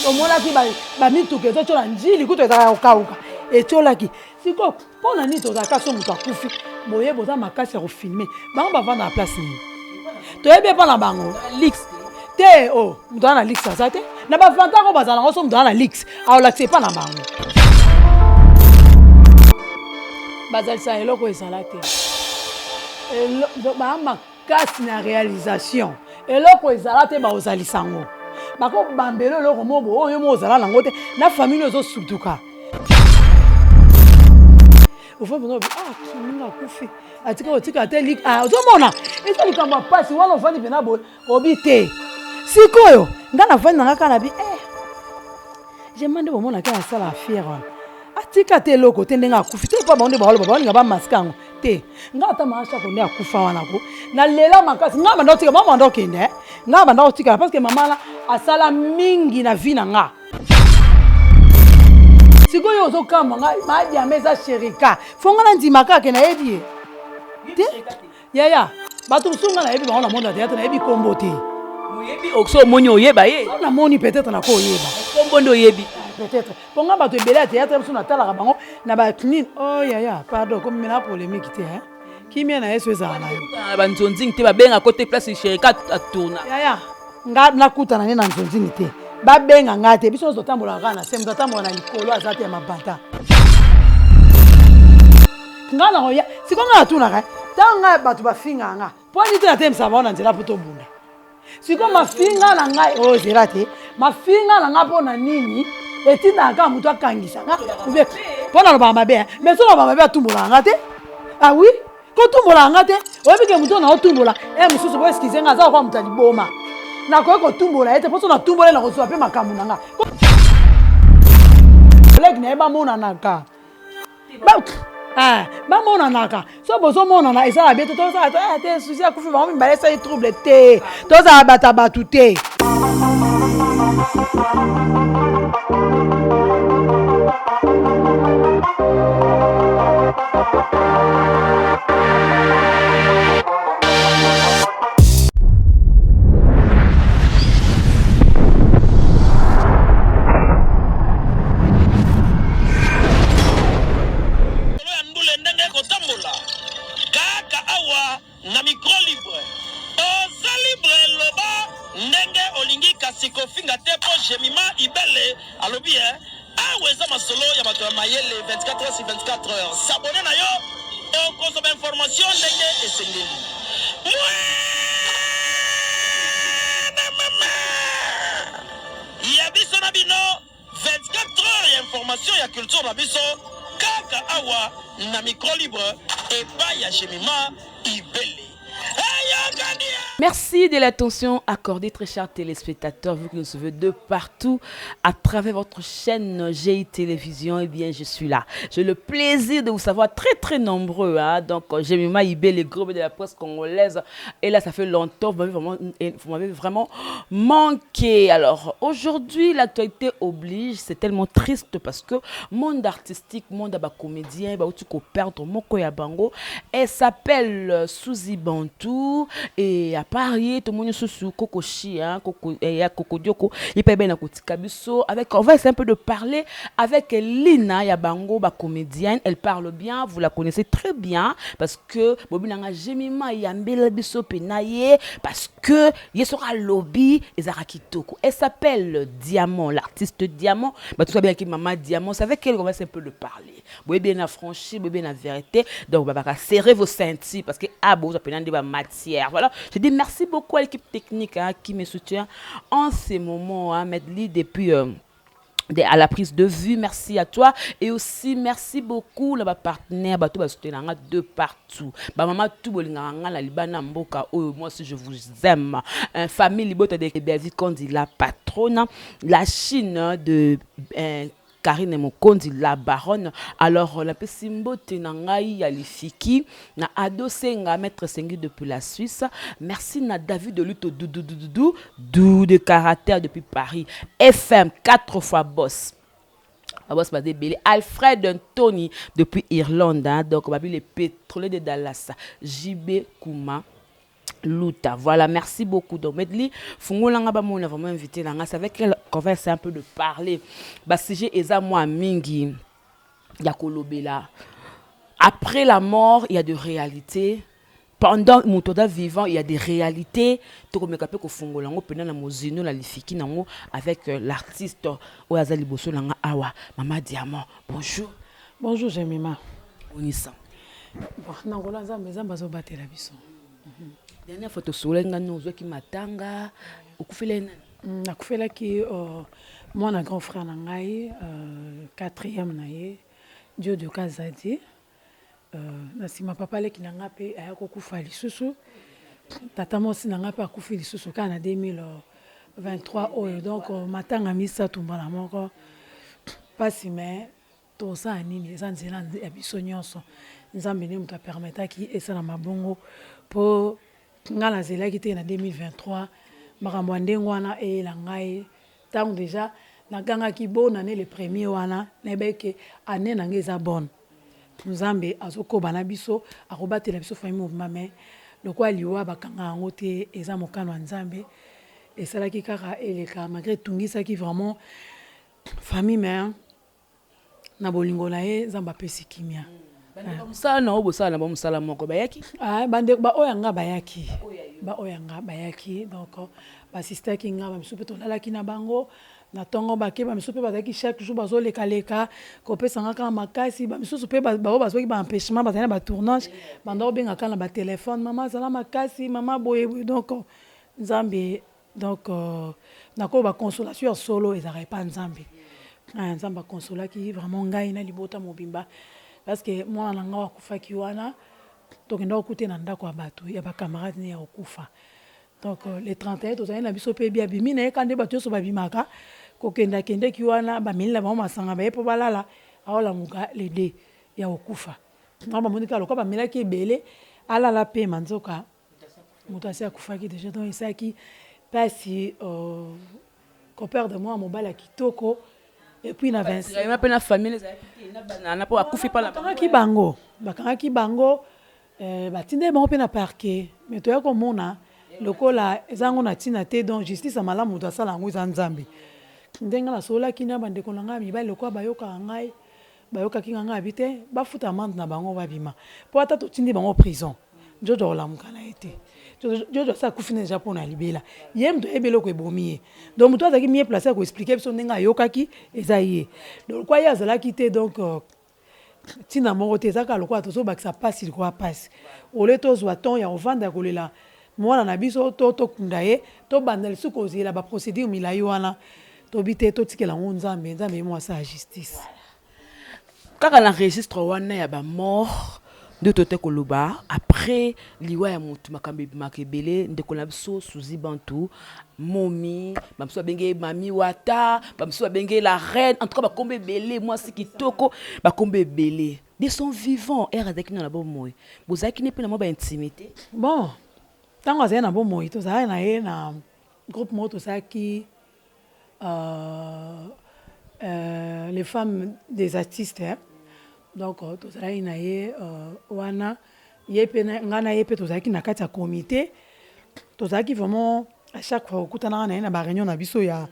Omonaki bamituka ezotyola njili kutu ezalaka kokauka etyolaki sikoyo mpo na nini tozalaka so moto akufi boye boza makasi ya kofilme bango bavanda na place nini toyebi epa na bango lix te o oh, moto aza na lix aza te na bavantaka oyo bazala yango so moto aza na lix aolakisa epa na bango bazalisa eloko ezala te baa makasi na réalisation eloko ezala te baozalisa yango bakobambela eloko moko oyo mo ozala nango te na famille ozosutuka ofandi ah moninga akufi atika kotika te ah, ozomona eza likambo ya mpasi wana ofandi mpena boye obi te sikoyo nga nafandi na nga kaka na bi eh jema nde bomona kaka asala affaire wana atika te eloko te ndenge akufi te mpo bango nde baoloba baolinga bamaske yango te nga ata maashako nde akufa wana ko nalela makasi nga banda otika mama banda okende eh. nga banda otikala parce que mama wana asala mingi na vie na nga sikoyo ozokamwa nga madiama eza sherika fo nga nandima kaka ke nayebi ye te yaya bato mosusu nga nayebi bango na monde ya théâtre nayebi kombo te oyebi so omoni oyeba ye so namoni peut-être nako oyeba kombo nde oyebi peut-être mpo nga bato ebele ya théâtre mosusu natalaka bango na bacnine o oh, yaya pardon komemela polémique te hein? kimia na yesu ezala na yo banzonzingi te babenga kote place sherika atourna yaya nga nakutana ne na nzonzingi te babenga nga te biso nyonso totambolaka kaka na se moto atambola na likolo aza te ya mabata nga nakoya sikoyo nga natunaka ntango ngai bato bafingaka nga mpo nini te natelemisa bango na nzela mpo tobunda sikoyo mafinga na ngai oyo oh, zela te mafinga na ngai mpo na nini etindaka kaka moto akangisa nga mpo nalobaka mabe eh. mais so nalobaka mabe atumbolaka nga te ah oui kotumbolaka nga te oyebi ke moto na otumbola e eh, mosusu bo eskize nga aza lokola moto ya liboma nakoki kotumbola ye te mpo so natumbola ye nakozwa mpe makambo na nga kolege na ye bamonanaka eh, bamonanaka so bozomonana ezala bien te tozala eh, te susi akufi bango mibale esali trouble te tozala bata bato te Na micro libre oza libre loba ndenge olingi kasi kofinga te po Jemima Ibele alobi eh awa eza masolo ya bato ya mayele 24 heures sur 24 heures s'abonner na yo okozwa ba information ndenge esengeli mwana mama ya biso na bino 24 heures ya information ya culture na biso kaka awa na micro libre epai ya Jemima Ibele. Merci de l'attention accordée, très chers téléspectateurs, vous qui nous suivez de partout à travers votre chaîne GI Télévision. Eh bien, je suis là. J'ai le plaisir de vous savoir très, très nombreux. Hein. Donc, Jemima Ibé, le gros de la presse congolaise. Et là, ça fait longtemps, vous m'avez vraiment, vous m'avez vraiment manqué. Alors, aujourd'hui, l'actualité oblige. C'est tellement triste parce que monde artistique, monde à comédien, bah, tu perdre moko ya bango. Elle s'appelle euh, Suzy Bantou et à Paris, tout le monde susu Koko Chi, hein, Koko eh, ya Koko Dioko, il peut bien kotika biso avec on va essayer un peu de parler avec Lina ya bango ba comédienne, elle parle bien, vous la connaissez très bien parce que bobi nanga Jemima yambela biso pena ye parce que ye soka lobi ezaka kitoko. Elle s'appelle Diamant, l'artiste Diamant, ba tout ça bien qui maman Diamant, c'est avec elle qu'on va essayer un peu de parler. Boyebi na franchi, boyebi na vérité. Donc babaka serrer vos ceintures parce que ah bon, vous appelez ba matière. Voilà, je dis merci beaucoup à l'équipe technique hein, qui me soutient en ce moment hein, Medley depuis euh, à la prise de vue merci à toi et aussi merci beaucoup na ba partenaire bato ba soutenir nga de partout ba maman tout bolingaka nga na libana mboka oyo moi aussi je vous aime un famille libota de Bellevue Kondi la patronne la Chine de euh, Karine Mokonzi la baronne. Alors napesi mbote na ngai ya lifiki na Ado Senga maître Sengi depuis la Suisse. Merci na David de Luto Doudou Doudou Doudou de caractère depuis Paris. FM 4 fois boss. Boss baza ebele. Alfred Ntoni depuis Irlande hein. Donc babi le pétrolier de Dallas. JB Kuma Luta. Voilà, merci beaucoup. Donc, Medley, Fungolanga ba mona vraiment invité nanga. C'est avec elle qu'on va essayer un peu de parler. Ba sujet eza moi mingi ya kolobela. Après la mort, il y a des réalités. Pendant moto aza vivant, il y a des réalités. Tokomeka pe kofungola yango pena na mozino na lifiki nango avec l'artiste oyo aza liboso nanga awa, Mama Diamant. Bonjour. Bonjour Jemima. Onisa. Bon, nangola Nzambe, Nzambe azobatela biso. Dernière fois tosololaki nga no ozwaki matanga, okufelaki nani? Nakufelaki mwana grand frère na ngai, quatrième na ye, Diodio Kazadi. Na nsima papa leki na ngai mpe aya kokufa lisusu, tata mwasi na ngai mpe akufi lisusu kaka na 2023 oyo. Donc matanga misato mbala moko, mpasi, mais tosala nini? Eza nzela ya biso nyonso. Nzambe nde moto apermetaki esalama bongo, mpo ngai nazelaki te na 2023 makambo ya ndenge wana eyela ngai. Ntango déjà nagangaki bonne année le premier wana, nayebaki ke année na ngai eza bonne, Nzambe azokoba na biso, akobatela biso famille mobimba. Mais lokola liwa bakanga yango te, eza mokano ya Nzambe, esalaki kaka eleka, malgré etungisaki vraiment famille, mais na bolingo na ye Nzambe apesi kimia. Bandeko mosala na oyo bosala na bango mosala moko bayaki? Ah, bandeko baoyo ya nga bayaki, baoyo ya nga bayaki. Donc basistaki nga, bamisusu mpe tolalaki na bango na ntongo, bake, bamisusu mpe bazalaki chaque jour bazolekaleka kopesa nga kaka makasi. Bamisusu mpe bao bazwaki baempêchement, bazali na batournage, banda kobenga kaka na batelefone: "Mama, azala makasi, mama, boye boye." Donc Nzambe, donc nakoyo baconsolation ya solo ezalaka epa Nzambe. Nzambe aconsolaki vraiment ngai na libota mobimba, parce que mwana na ngai akufaki wana, tokenda kokute na ndako ya bato ya bacamarade ne ya kokufa. Donc le 31 tozali na biso mpe bia bimi na ye ka nde bato nyonso babimaka kokendakendeki wana, bameli na bango masanga, baye mpo balala, aolamuka le 2 ya kokufa. Nga bamoni kaka lokola bamelaki ebele, alala pema, nzoka moto asi akufaki déjà. Donc esalaki mpasi koperdre mwana mobali ya kitoko. Et puis na mpe na famille ezalaki te na banana mpo akufi mpa na bakangaki bango, bakangaki bango, batindaki bango mpe na parquet, mais toya komona lokola eza yango na ntina te. Donc justice ya malamu, moto asala yango eza Nzambe. Ndenge nasololaki na bandeko na ngai ya mibali, lokola bayokaka ngai, bayokaki nga, ngai abi te, bafuta amende na bango, babima, mpo ata totindi bango prison, nzoto akolamuka na ye te. Jojo asi akufi déjà mpo na libela. Ye moto ayebi eloko ebomi ye. Donc moto azalaki mieux placé ya koexpliquer biso ndenge ayokaki eza ye. Donc lokwa ye azalaki te, donc ntina moko te, eza kaka lokola tozobakisa mpasi likola mpasi. Ole tozwa temps ya kovanda ya kolela mwana na biso to tokunda ye, tobanda lisusu kozela baprocédure milai wana, tobi te, totikela yango Nzambe. Nzambe ye mwasa ya justice. Kaka na registre wana ya bamort nde tote koloba, après liwa ya motu, makambo ebimaka ebele. Ndeko na biso Suzi Bantu momi, bamosusu babenge Mami Wata, bamosusu babenge la reine, en tout cas bakombo ebele, mwasi kitoko, bakombo ebele. De son vivant, ere azalaki na bomoi, bozalaki ne mpe na mwa baintimité? Bon, ntango azali na bomoi, tozalaki na ye na groupe moko, tosalaki les femmes des artistes, hein. Donc tozalaki na ye wana, ye mpe ngai na ye mpe tozalaki na kati ya comité. Tozalaki vraiment à chaque fois okutanaka na ye na baréunion na biso ya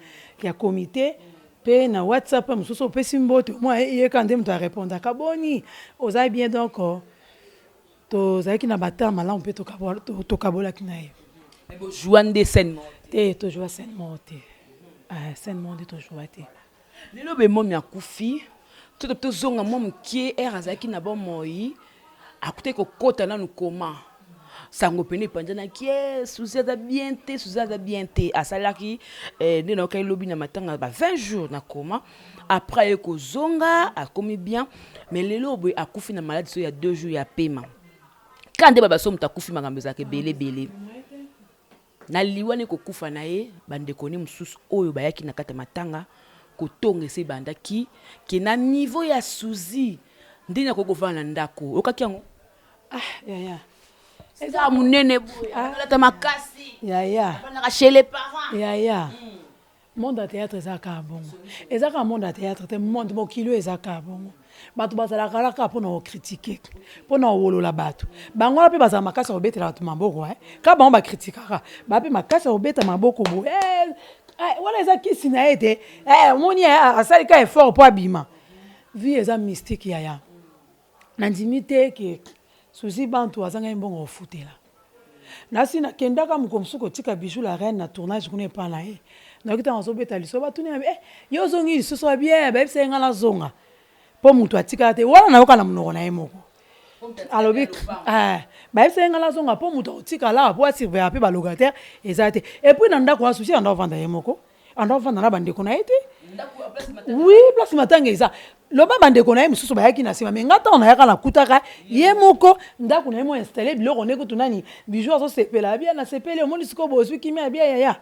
comité, mpe na WhatsApp mosusu opesi mbote, mwa ye kaka nde moto arépondaka: "Boni, oza bien?" Donc tozalaki na batemps malamu mpe tokabolaki na ye. Bozwa nde scène moko? Te, tozwa scène moko te, scène moko nde tozwa te. Lelo bemomi akufi, to tozonga mwa mokie, ere azalaki na bomoi, akutaki kokɔta nanu koma sango pene epanzanaki ye Suzi aza bien te, Suzi aza bien te. Asalaki nde nayokai lobi na matanga ba 20 jours na koma, après aye kozonga, akomi bien. Mais lelo boye akufi na maladi so ya 2 jours ya pema ka nde babaso moto akufi, makambo ezalaka ebele ebele na liwa. Ne kokufa na ye, bandeko ne mosusu oyo bayaki na kati ya matanga Kotonga esi ebandaki ke na niveau ya Souzy ndenge akoki kovanda na ndako. Oyokaki yango? Ah yaya. Eza munene boye, ah. Alata makasi. Yaya. Afandaka chez les parents. Yaya. Monde ya théâtre eza kaka bongo. Eza kaka monde ya théâtre te, monde mokili oyo eza kaka bongo. Bato bazalaka kaka mpona kocritiquer, mpona kowolola bato. Bango wana mpe bazala makasi ya kobetela bato maboko eh. Kaka bango bakritikaka, ba mpe makasi ya kobeta maboko boye. Eh, eh, wana eza kisi na ye te. Eh, omoni eh, asali ka effort mpo abima. Vie eza mystique yaya. Nandimi te ke Suzy Bantu azangaki mbongo kofutela. Nasi nakendaka mokolo mosusu kotika Bijou la reine na tournage kuna epa na ye. Nayoki ntango azobeta lisolo batuni ye eh, yo ozongi lisusu wa bien, bayebisa ye ngai nazonga mpo moto atikala te. Wana nayoka na monoko na ye moko alobi eh, bayebisa ye ngai nazonga mpo moto akotikala awa mpo asurveilla mpe balocataire eza te. Et puis na ndako wana Suzy anda ovanda ye moko, anda ovanda na bandeko na ye te. Oui, place matanga eza loba bandeko na ye mosusu bayaki na nsima, me nga ntango nayaka nakutaka ye moko ndako na ye mo installe biloko nde kutu nani Bijou azosepela abia nasepeli, omoni sikoyo bozwi kimia abia yaya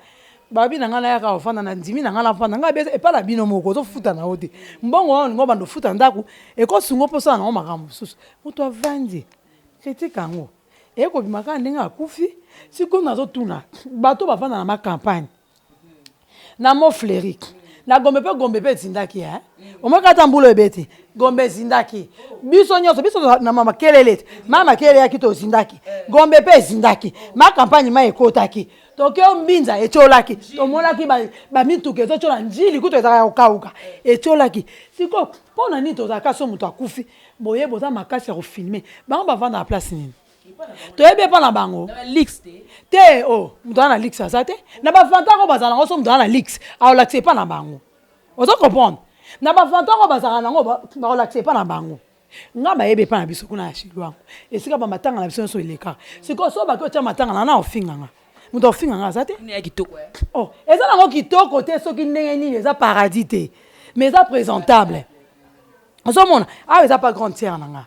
babi na ngai nayaka ofanda na ndimi na ngai nafanda ngai abia epa na bino moko ozofuta na yo te mbongo wana olingo banda ofuta ndako ekosunga mposala nango makambo mosusu. Moto avandi critique yango ekobima kaka ndenge akufi. Sikoyo nazotuna bato bavanda na macampagne na Mont Fleury na Gombe mpe Gombe mpe ezindaki eh? Omoi kata mbula ebeti Gombe ezindaki biso nyonso biso na mama kelele te mama kelele yaki tozindaki Gombe mpe ezindaki ma campagne ma ekotaki tokeo mbinza etiolaki tomonaki bamituka ezotiola njili kutu ezalaka ya kokauka etiolaki. Sikoyo mpo na nini tozalaka so moto akufi boye boza makasi ya kofilme bango bavanda na place nini? Toyebi epa na bango te. O moto aza na luxe aza te na bavantard oyo bazala nango. So moto aza na luxe aolakisa epa na bango, ozo comprendre? Na bavantard oyo bazalaka nango bakolakisa epa na bango. Nga bayebi epa na biso kuna ya Shilwango, esika bamatanga na biso nyonso elekaka. Sikoyo so baki otya matanga na na ofinganga, moto ofinganga aza te. Oh, eza nango kitoko te soki ndenge nini, eza paradis te, mais eza présentable. Ozomona awa eza pa grande sœur na nga,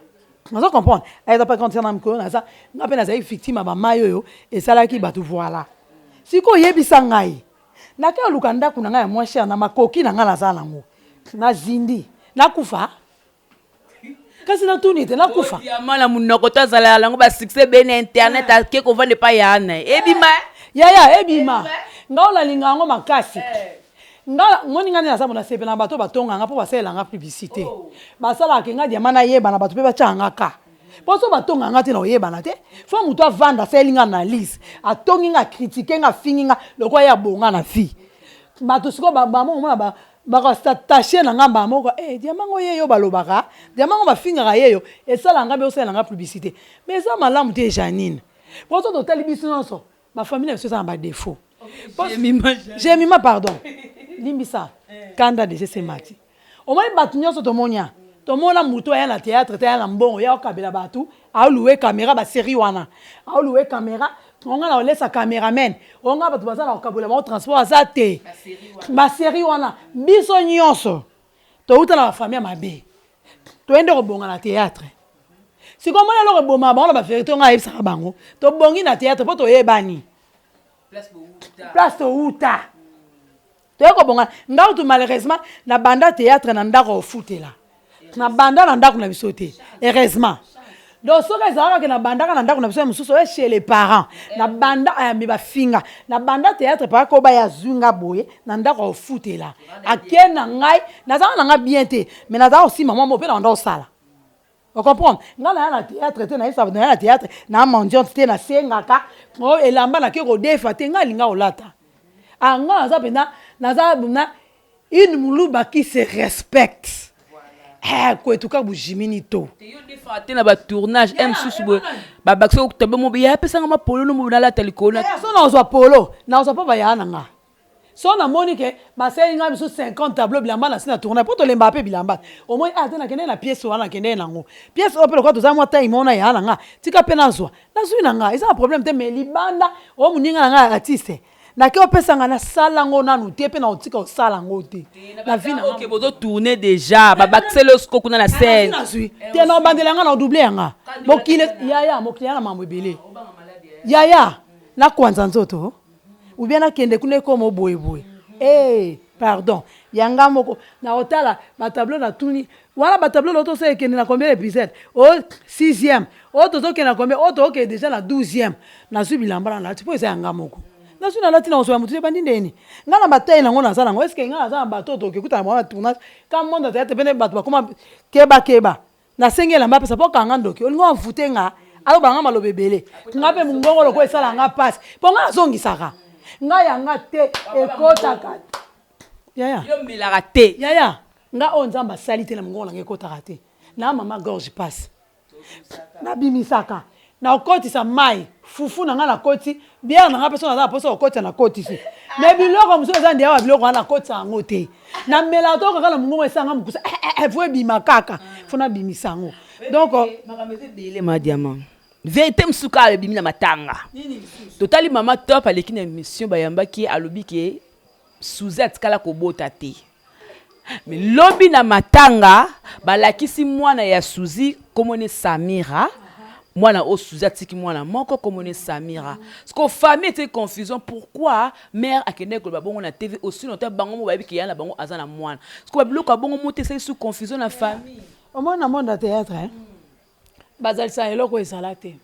ozo comprendre? Eza pa grande sœur na mikolo naza nga mpe nazali victime ya bamai oyo esalaki bato. Voilà, sikoyo oyebisa ngai nake oluka ndako na ngai ya moins cher na makoki na ngai naza nango, nazindi nakufa kasi natuni te nakufa. Diamant na monoko to azalaka nango basuccès be na internet, ake kovanda epai ya ana ebima. Yaya ebima, nga oyo nalinga yango makasi. Nga moni nga nde naza mona sepela na bato batonganga mpo basalelanga publicité, basalaka nga diamant nayebana, bato mpe batyaka nga ka mpo so batonganga nga te na oyebana te. Fo moto avanda asaleli nga analyse, atongi nga, acritiquer nga, afingi nga lokola ye abonga na vie. Bato sikoyo bamo omona bakos'attacher na nga mbala moko. Eh, diamant ngo ye yo balobaka, diamant ngo bafingaka ye yo esalaka nga mpe osalela nga publicité, mais eza malamu te Janine, po so totali biso nyonso bafamille na biso eza na badéfaut. Jemima, pardon, limbisa kanda deja esemati. Omoni bato nyonso tomonia tomona moto aya na théâtre te, aya na mbongo ya okabela bato, aoluwe caméra basérie wana, aoluwe caméra onga na olesa caméraman onga bato baza na kokabola bango transport aza te. Basérie wana biso nyonso touta na bafamille ya mabe, toyende kobonga na théâtre. Sikoyo omoni eloko ebomaka bango na bavérité onga ayebisaka bango tobongi na théâtre mpo toyebani place touta toye kobonga. Nga kutu malheureusement na banda théâtre na ndako ofutela, na banda na ndako na biso te, heureusement. Donc soki ezalaka ke na bandaka na ndako na biso ya mosusu oyo chez les parents na banda ayambi bafinga na banda théâtre paka koba ya azwi nga boye na ndako ofutela ake na ngai nazalaka na nga bien te, mais nazala kosimba mwa mo mpe na banda osala. Ocomprendre nga naya na théâtre te, nayesa naya na théâtre na mendiante te, nasengaka o elamba nake kodefa te. Nga alinga kolata ah, nga naza mpenza naza na une muluba qui se respecte eh, kwetuka bujimini to. Yo defaka te na batournage m mosusu boye babakisa tobe mo ya apesanga ma polo no mo nalata likolo. So nazwa polo, nazwa mpo baya na nga. So namoni ke basali ngai misu 50 tableau bilamba na si na tournage mpo tolembaka mpe bilamba. Omoni ah te, nakende na pièce wana, nakende nango pièce oyo mpe lokola toza mwa taille moko na ya na nga, tika mpe nazwa, nazwi na nga, eza na problème te. Mais libanda oyo moninga na ngai artiste nake opesa nga, nasala yango nanu te mpe na otika osala yango te na vie na. Ok, bozo tourner déjà, babakiseli osiko kuna na scène. Nazwi te na obandela nga na odouble yanga mokili yaya, mokili ya na mambo ebele yaya, nakwanza nzoto ou bien nakende kuna ekoma boyeboye. Eh, pardon. Ya nga moko nakotala batableau, natuni wana batableau loo tosala ekende na combien épisode o sixième oyo tozokende na combien, oyo tokokende déjà na 12e. Nazwi bilamba na nalati mpo eza ya nga moko. Nazwi, nalati na kosoya motu ebandi ndeni nga na batai nango naza nango. Est-ce nga naza na bato oyo tokekutana bango na tournage ka monde ya théâtre pene? Bato bakoma kebakeba. Nasengi elamba, apesa mpo kanga ndoki olingi amfute nga, aloba nga maloba ebele. Nga mpe mongongo lokola esala nga mpasi mpo nga nazongisaka nga yanga te, ekotaka yaya. Yo melaka te? Yaya, nga oyo Nzambe asali te na mongongo nanga ekotaka te. Na mama gorge passe, nabimisaka, nakotisa mai fufu na ngai, nakoti bière na ngai mpe so naza na mposa kokotisa, nakotisi. Mais biloko mosusu eza nde awa, biloko wana nakotisa yango te. Namelaka to kaka na mongongo esanga mokusa, faut ebima kaka, faut nabimisa yango. Donc makambo eza ebele. Ma Diamant, vérité mosusu kaka ebimi na matanga. Totali Mama Top aleki na émission, bayambaki ye, alobi ke Suze atikala kobota te. Mais lobi na matanga balakisi mwana ya Suzi, komoni Samira, mwana oyo Suzi atiki, mwana moko komoni Samira. Parce que famille était confusion, pourquoi mère akendaki koloba bongo na TV aussi longtemps bango mo bayebi ke ya na bango aza na mwana? Parce que babiloko ya bongo mo te esali su confusion na famille. Omoni, na monde ya théâtre bazalisaka eloko ezala te.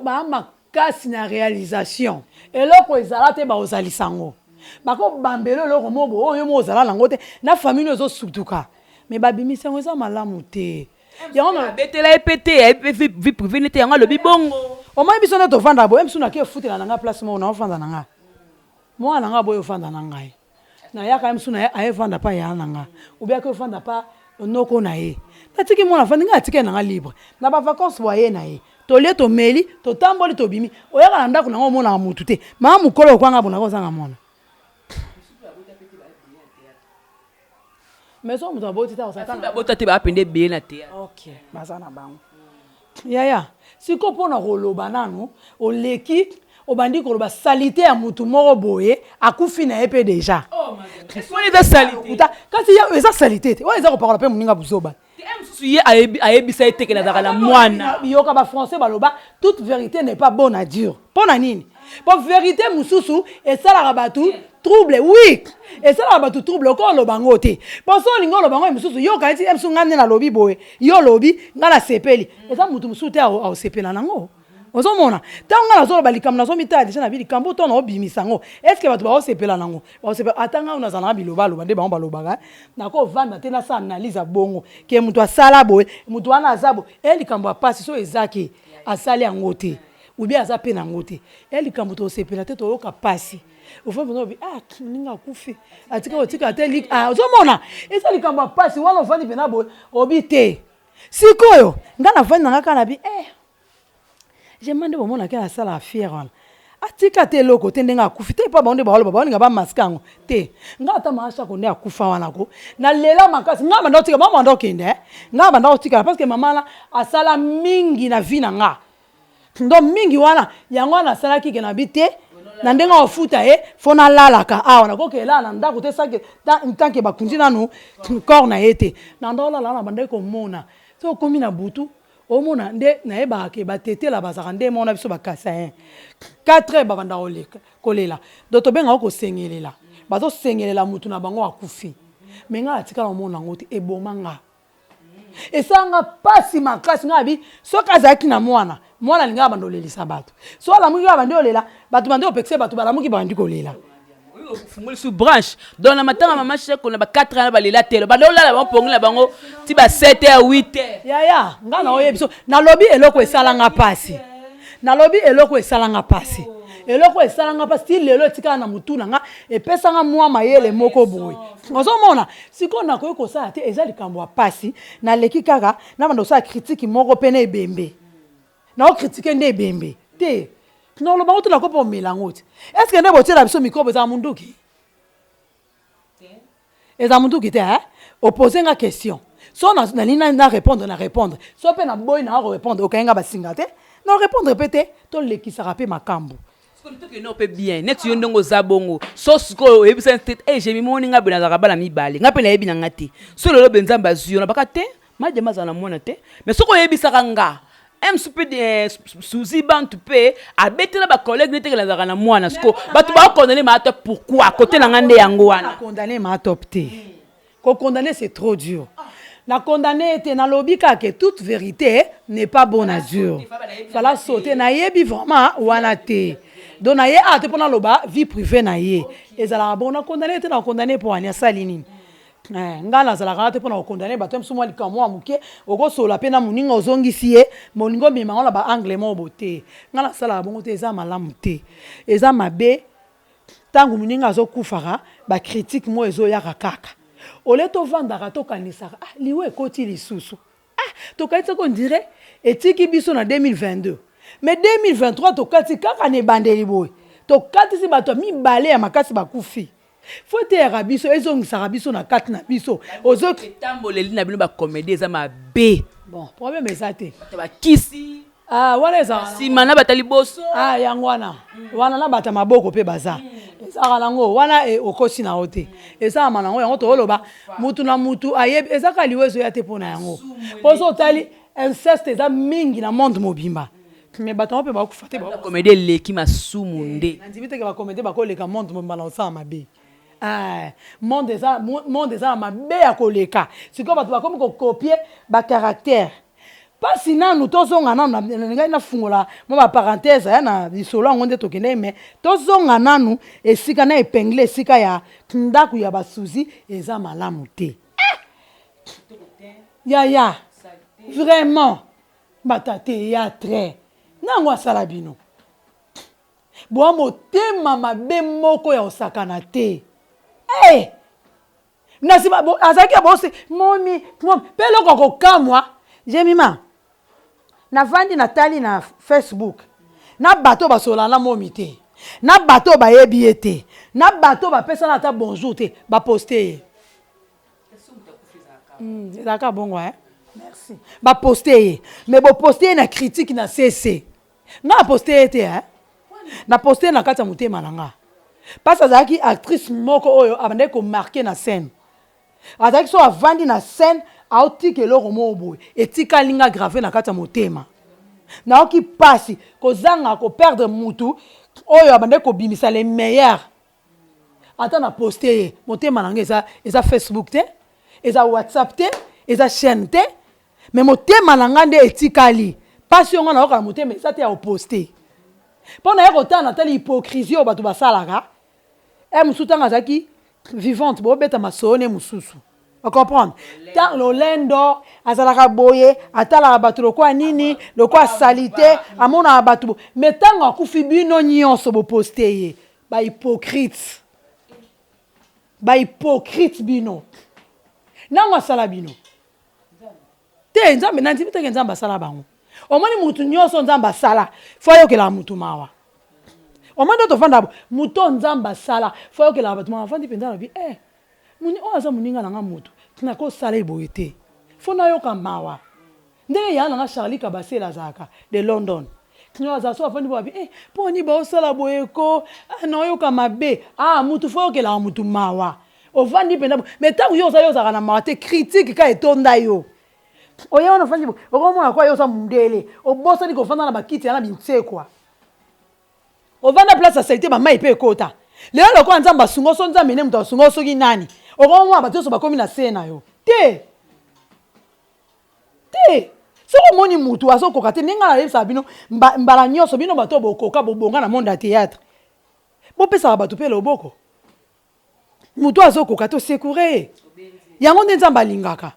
Baa makasi na réalisation. Eloko ezala te, baozalisa yango, bakobambela eloko moko boye oyo mo ozala nango te na famille no, ezosutuka. Mais babimisi yango, eza malamu te. Yango abetela ye mpe te, ayebi mpe vie privée nete yango alobi bongo. Omoni, biso nde tovanda boye, biso nake efutela na ngai place moko, naofanda na ngai, mwana na ngai boye ofanda na ngai, nayaka ye mosusu ayevanda pa ya na nga, obiaki ofanda pa noko na ye. Natiki mwana afandi, ngai atikali na nga libre na bavacance boye na ye. Tolie, tomeli, totamboli, tobimi. Oyaka na ndako nango, omonaka motu te. Mama mokolo okwanga bonaka ozanga mwana. Mais so moto aboti te? Abota te, baapende ebele na théâtre. Ok, baza na bango yaya. Sikoyo mpona koloba nanu, oleki obandi koloba saleté ya mutu moko boye akufi na ye mpe déjà. Wana eza saleté? Kasi eza saleté te, oyo eza kopakola mpe moninga buzoba. Mosusu ye ayebisa ye teke nazalaka na mwana. Yoka, bafrançais baloba: "Toute vérité n'est pas bonne à dire." Mpo na nini? Po vérité mosusu esalaka bato trouble. Oui, esalaka bato trouble. Oko oloba yango te, po so olingi oloba yango mosusu, yo okanisi ye mosusu. Ngai nde nalobi boye, yo olobi, ngai nasepeli, eza motu mosusu te aosepela nango. Ozomona, ntango ngai nazoloba likambo, nazomitala déjà na bi likambo to naobimisa yango, est-ce bato baosepela nango? Baosepela. Ata ngai nazalanga bilobaloba nde bango balobaka, nakovanda te nasala analyse ya bongo ke moto asala boye, moto wana aza boye. E likambo ya pasi so ezaki asali yango te, ou bien aza mpe nango te, e likambo tosepela te, toyoka pasi. Ofandi obi: "Ah, moninga akufi, atika kotika te." Ozomona, eza likambo ya pasi wana. Ofandi mpena boye, obi te. Sikoyo ngai nafandi nanga kaka na bi eh, jema nde bomonaki asalaka fiere wana, atika te eloko te. Ndenge akufi te, mpo bango nde baoloba, baolinga bamaske yango te. Ngai ata maashako nde akufa wana ko nalela makasi. Ngai banda kotika mama, banda kokende, ngai banda kotikala, parce que mama wana asala mingi na vie na nga. Donc mingi wana, yango wana asalaki ke na bi te na ndenge akofuta ye, faut nalalaka awa. Nakoki elala na ndako te sans que tant que bakundi nanu corps na ye te. Na ndo olala wana, bandaki komona so okomi na butu, omona nde nayebaka ke batetela bazalaka nde mona biso bakasain 4 heures babanda kolela. Donc tobengaka kosengelela, bazosengelela mutu na bango akufi. Mais ngai atikala omona yango te. Eboma nga, esalanga mpasi makasi. Ngai abi soki azalaki na mwana, mwana alingaka banda olelisa bato. So alamuki kaka, bandi olela bato, bandi opekisa bato, balamuki, bandi kolela. Ofungoli su branche. Donc na matanga mama Sheko na ba 4 ans balela telo, banda olala bango pongi na bango ti ba 7 heures, 8 heures. Yaya, ngai na oyebi so nalobi eloko esalanga mpasi, nalobi eloko esalanga mpasi, eloko esalanga mpasi ti lelo etikala na motu na nga, epesanga mwa mayele moko boye. Ozomona, sikoyo nakoki kosala te, eza likambo ya mpasi. Naleki kaka na banda kosala critique moko mpe na ebembe, naocritiquer nde ebembe te. Noloba ngo te, nakopa omela yango te. Est-ce nde botiela biso microbe ezala munduki? Eza munduki te. Opose nga question, so nalingi na répondre, na répondre. So mpe naboyi na korépondre, okangi nga basinga te, na répondre mpe te. Tolekisaka mpe makambo. Tokende mpe bien neti yo ndenge oza bongo. So sikoyo oyebisa te e jemi moni ngai boye, nazalaka bana mibale, ngai mpe nayebi na nga te. So lelo be Nzambe azwi yo na baka te, madema azala na mwana te. Mais soki oyebisaka nga Mosusu mpe Suzi Bantu mpe abetela bacollègue nete azalaka na mwana. Siko bato bakondane Mama Top pourquoi? Kote na nga nde yango wana. Condamné Mama Top te, kocondamner, c'est trop dur. Na condamné ete nalobi kaka toute vérité n'est pas bonne à dire, fala sauter. Nayebi vraiment wana te, donc naye awa te mpo naloba vie privée na ye. Ezalaka bon, na condamné te. Na condamné mpo ani asali nini? Ngai nazalaka wana te mpo na kokondane bato. Mosusu mwa likambo mwa moke, okosola mpe na moninga, ozongisi ye moninga, omemango na baangle moko bo te. Ngai nasalaka bongo te, eza malamu te, eza mabe. Ntango moninga azokufaka, bacritique moko ezoyaka kaka ole. Tovandaka, tokanisaka: ah, liwa ekoti lisusu. Ah, tokanisi on dirait etiki biso na 2022, mais 2023 tokati kaka na ebandeli boye, tokatisi bato ya mibale ya makasi bakufi. Fo eteyaka biso, ezongisaka biso na kati na biso. Etamboleli na bino bacomédie eza mabe. Bon, problème eza te. Bato bakisi. Ah, wana ezala nsima na bato ya liboso. Ah, yango wana wana na bato ya maboko mpe baza, ezalaka nango wana. Okosi na yo te, esalama nango yango. Tooloba mutu na mutu ayebi, eza kaka liwa ezoya te mpo na yango. Mpo so otali, inceste eza mingi na monde mobimba, mais bato yango mpe bakokufa te. Bacomédie eleki masumu nde. Nandimi teke bacomédie bakoleka monde mobimba na kosala mabe. Monde eza, monde eza na mabe ya koleka. Sikoyo bato bakomi kocopier bacaractère. Mpasi nanu tozonga nanu, ngai nafungola mwa baparenthèse ya na lisolo yango nde tokende, mais tozonga nanu esika na épingle, esika ya ndako ya basuzi. Eza malamu te, yaya, vraiment. Bato ya théâtre nango asala bino boa motema mabe moko ya kosakana te. Hey! Na nsima azalaki ya bosi momi momi mpe eloko ya kokamwa, Jemima, navandi, natali na Facebook na bato basolana na momi te, na bato oyo bayebi ye te, na bato oyo bapesana ata bonjour te, baposte ye. Ezalaka bongo, eh? Merci. Baposte ye, mais boposte ye na critique na cc. Nga aposte ye te, eh? Naposte ye na kati ya motema na nga, parce azalaki actrice moko oyo abandaki komarquer na scène. Azalaki so avandi na scène, aotika eloko moko boye etikali nga grave na kati ya motema. Nayoki mpasi kozanga koperdre mutu oyo abandaki kobimisa les meilleurs. Ata na poste ye, motema na nga eza Facebook te, eza WhatsApp te, eza chaîne te, mais motema na nga nde etikali mpasi. Oyo nga nayoka na motema eza te ya koposte. Mpo na ye kotala, natali hypocrisie oyo bato basalaka. E mosusu, ntango azalaki vivante, bobeta masolo ne mosusu, ocomprendre ntango lolendo azalaka boye, atalaka bato lokola nini, lokola saleté, amonaka bato. Mais ntango akufi, bino nyonso boposte ye. Bahypocrite, bahypocrite bino. Nango asala bino te, Nzambe nandimi teke Nzambe asala bango. Omoni, mutu nyonso Nzambe asala, fo ayokelaka mutu mawa. Omoni nde tovanda, moto oyo Nzambe asala, fo ayokelaka bato mawa. Avandi mpenza, alobi: eh, oyo aza moninga na nga, motu nakosala ye boye te, fo nayoka mawa. Ndenge ya nanga Charlie Kabasele azalaka de London, oyo azala so afandi bo, abi: eh, mpo ani baosala boye ko? Ah, naoyoka mabe. Ah, mutu fo oyokelaka mutu mawa. Ovandi mpenza, mais ntango yo oza, yo ozalaka na mawa te, critique ka etonda yo. Oye wana ofandi, okomona kwa yo oza mundele, obosani kovanda na bakiti ya na bintsekwa, ovanda place ya saleté, bamai mpe ekota. Lelo lokola Nzambe asunga so, Nzambe nde moto asunga, soki nani, okomona bato nyonso bakomi na se na yo te te. Soki omoni mutu azokoka te, ndenge nayebisaka bino mbala nyonso, bino bato bokoka, bobonga na monde ya théâtre, bopesaka bato mpe loboko. Motu azokoka te, osekure ye. Yango nde Nzambe alingaka.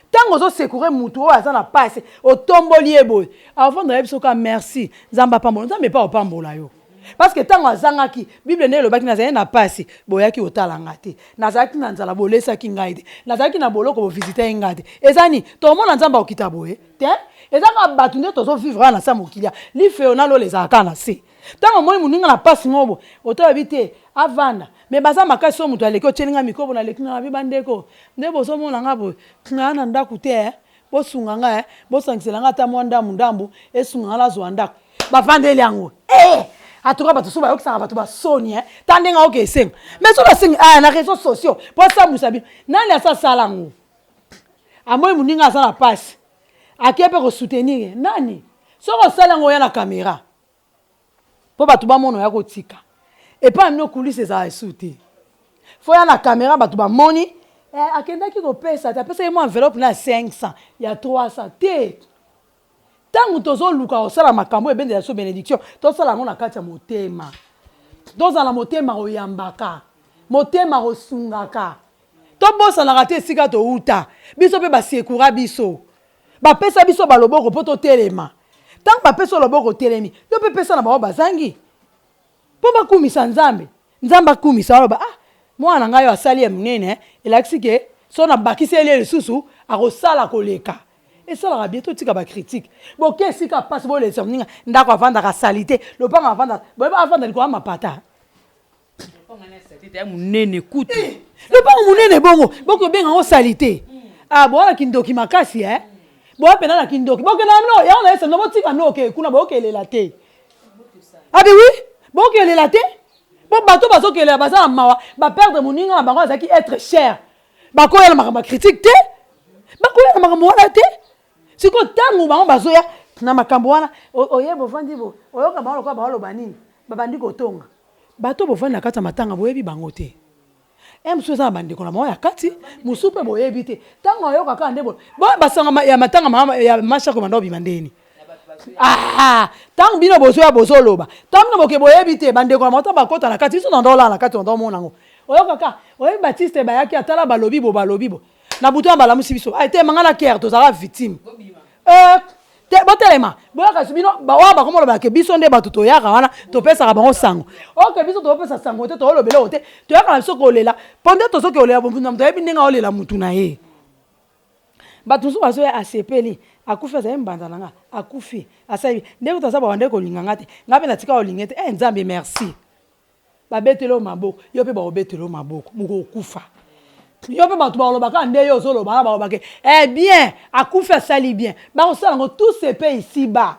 Ntango ozosekure mutu oyo aza na pasi, otomboli ye boye, avanda ye biso ka merci, Nzambe apambola. Nzambe epa opambola yo, parce que ntango azangaki, Bible nde elobaki: nazali na pasi, boyaki kotala nga te; nazalaki na nzala, bolesaki ngai te; nazalaki na boloko, bovisite ye ngai te. Eza nini? Tomona Nzambe akokita boye te. Eza kaka bato nde tozovivre wana na se ya mokili. Ya lifeo na lola ezalaka kaka na se. Ntango omoni moninga na pasi moko boye, otoyebi te avanda, mais baza makasi. So moto aleki, otyeli nga mikobo, naleki nga, nabi: bandeko, nde bozomona nga boye, naa na ndako te, bosunga nga, bosangisela nga ata mwa ndambu ndambu, esunga nga nazwa ndako. Bavandeli yango, atuka bato so bayokisaka bato basoni, ta ndenge aoke esenga. Mais so basengi na réseaux sociaux mpo asambwisa bino, nani asasala yango? Amoi moninga aza na pasi, ake mpe kosoutenir ye nani? Soki osali yango oya na camera mpo bato bamona oya kotika. Epai na bino coulisse ezalaka lisusu te. Faut oya na camera bato bamoni eh, akendaki kopesa te, apesaki mwa enveloppe na ya 500 ya 300 te. Ntango tozoluka kosala makambo ebendela biso benediction, tosala yango na kati ya motema. Tozala na motema koyambaka, motema kosungaka. Tobosanaka te esika touta. Biso mpe basekura biso. Bapesa biso baloboko mpo totelema. Ntango bapesa yo loboko otelemi, yo mpe pesa na bango bazangi. Mpo bakumisa Nzambe. Nzambe akumisa aloba ah mwana na ngai oyo asali ya monene elakisi ke soki nabakiseli ye lisusu akosala koleka. Esalaka bien totika ba critique. Boke esika pasi bolelisa moninga ndako avandaka salite, lopango avandaka boyebi avanda likolo ya mapata. Ya monene kutu. Eh, lopango monene bongo bokobenga yango salite. Ah boa na kindoki makasi eh. Boa pena na kindoki. Bokenda na bino yango na yesa botika bino oke kuna bokelela te. Abi oui, bokelela te. Po bato bazokelela baza na mawa, ba perdre moninga na bango azalaki être cher. Bakoya na makambo ya critique te. Bakoya na makambo wana te. Sikoyo ntango bango bazoya na makambo wana, oye bovandi bo, oyoka bango lokola baoloba nini, babandi kotonga. Bato bovandi na kati ya matanga boyebi bango te. Eh, mosusu eza na bandeko na bango ya kati, mosusu mpe boyebi te. Ntango ayoka kaka nde bo basanga ya matanga ya mashako banda obima ndeni. Ah, ntango bino bozoya bozoloba, ntango bino boke boyebi te, bandeko na bango ntango bakota na kati, biso na ndolala na kati, na omona yango. Oyoka kaka, oyebi Baptiste bayaki atala balobi bo balobi bo. Na butu wana balamusi biso. Ay te manga na kere tozalaka victime. Eh, te botelema boyaka bino oyo bakoma olobaka ke biso nde bato toyaka wana topesaka bango sango. Oke biso topesa sango te, tolobela oyo te, toyaka na biso kolela mpo nde tozoki kolela motu na moto ayebi ndenge aolela motu na ye. Bato mosusu bazoya asepeli akufi azali mbanda na nga akufi asali ndenge toza babandaki kolinga nga te nga mpe natika kolinga te. Eh Nzambe merci. Babeteli yo maboko, yo mpe bakobetela yo maboko, mokokufa. Yo mpe bato bakoloba kaka nde yo ozoloba wana bakoloba ke eh bien akufi asali bien. Bakosala yango tout se paie ici bas.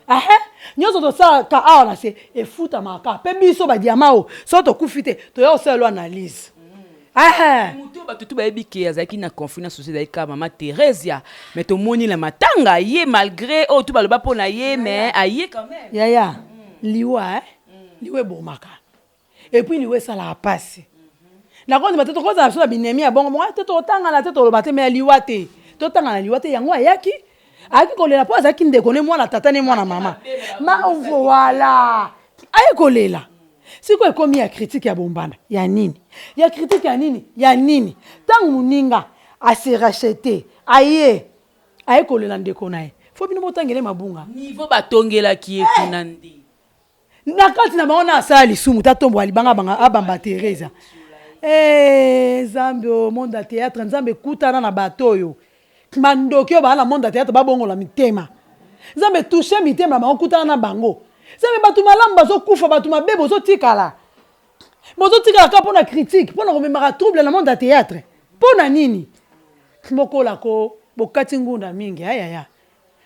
Ehe, nyonso tosalaka awa na se efutamaka kaka. Mpe biso ba diamant oyo soki tokufi te toya kosala yo analyse. Ehe. Moto bato tu bayebi ke azalaki na conflit na société ezalaki kaka mama Theresia, mais tomoni na matanga ye malgré oyo tu baloba mpo na ye mais aye quand même. Yaya, liwa eh. Liwa ebomaka et puis liwa esalaka pasi. Nakondima te tokozala biso na binemi ya bongo bongo te totangana te toloba te mais liwa te totangana liwa te yango ayaki ayaki kolela mpo azalaki ndeko ne mwana tata ne mwana mama ma voilà aye kolela sikoyo ekomi ya critique ya bombanda ya nini ya critique ya nini ya nini ntango moninga ase rachete aye aye kolela ndeko na ye fo bino botangele mabunga niveau batongelaki ye kuna nde Na kati na bango na asala lisumu te atombola libanga abanga abamba Theresa. Eh Nzambe oyo monde ya theatre Nzambe kutana na bato oyo bandoki oyo baa na monde ya theatre babongola mitema. Nzambe touche mitema na bango kutana na bango. Nzambe bato malamu bazokufa bato mabe bozotikala. Bozotikala kaka mpo na critique mpo na komemaka trouble na monde ya theatre. Mpo na nini? Bokola ko bokati ngunda mingi ayaya.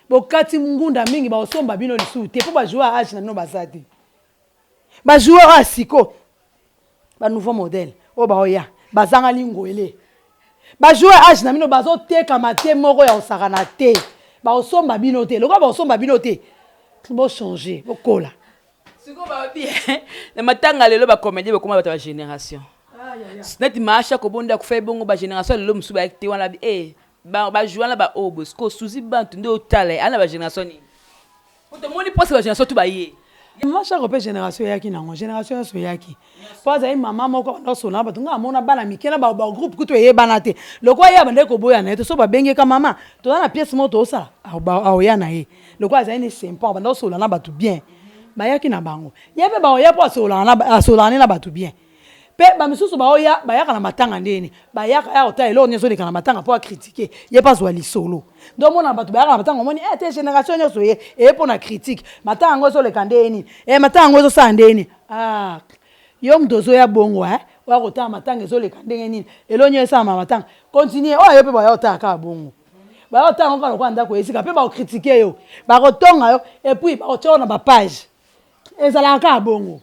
Bokati ngunda mingi bakosomba bino lisusu te po ba joueur ya age na bino baza te. Ba joueur oyo ya siko ba nouveau modèle oyo baoya bazanga lingwele. Ba joueur ya age na bino bazotekama te moko ya kosakana te. Bakosomba bino te. Lokola bakosomba bino te bo changer bokola. Sikoyo balobi na matanga lelo ba comédien bakoma bato ya génération. Neti Maasha kobonda akufa ye bongo ba génération lelo mosusu bayaki te wana eh Ba ba joua na ba oyo boye sikoyo Suzy Bantu nde otala ye aza na ba generation nini? Po tomoni presque ba generation tout baye. Maman Shako pe generation eyaki nango generation nionso eyaki po azali maman moko abanda kosolola na batu nga amona bana mike na ba groupe kutu eyebana te lokola ye abandaki koboya na ye te soki babengi ye ka maman toza na pièce moko tozosala akoya na ye lokola azali ne sympa abanda kosolola na batu bien bayaki na bango ye pe bakoya po asololaka ne na batu bien Pe ba misusu baoya bayaka na matanga ndeni bayaka ya kotala eloko nini ezoleka na matanga po a critique ye pe azua lisolo nde omona bato bayaka na matanga omoni eh te generation nyonso ye eye po na critique matanga yango ezoleka ndenge nini eh matanga yango ezosala ndenge nini ah yo moto ozoya bongo eh oya kotala matanga ezoleka ndenge nini eloko nini esalama na matanga continue oyo yo pe baya kotala kaka bongo baya kotala yango kaka lokola ndako esika pe bakokritike yo bakotonga yo epuis bakotia yo na bapage Ezalaka kaka bongo.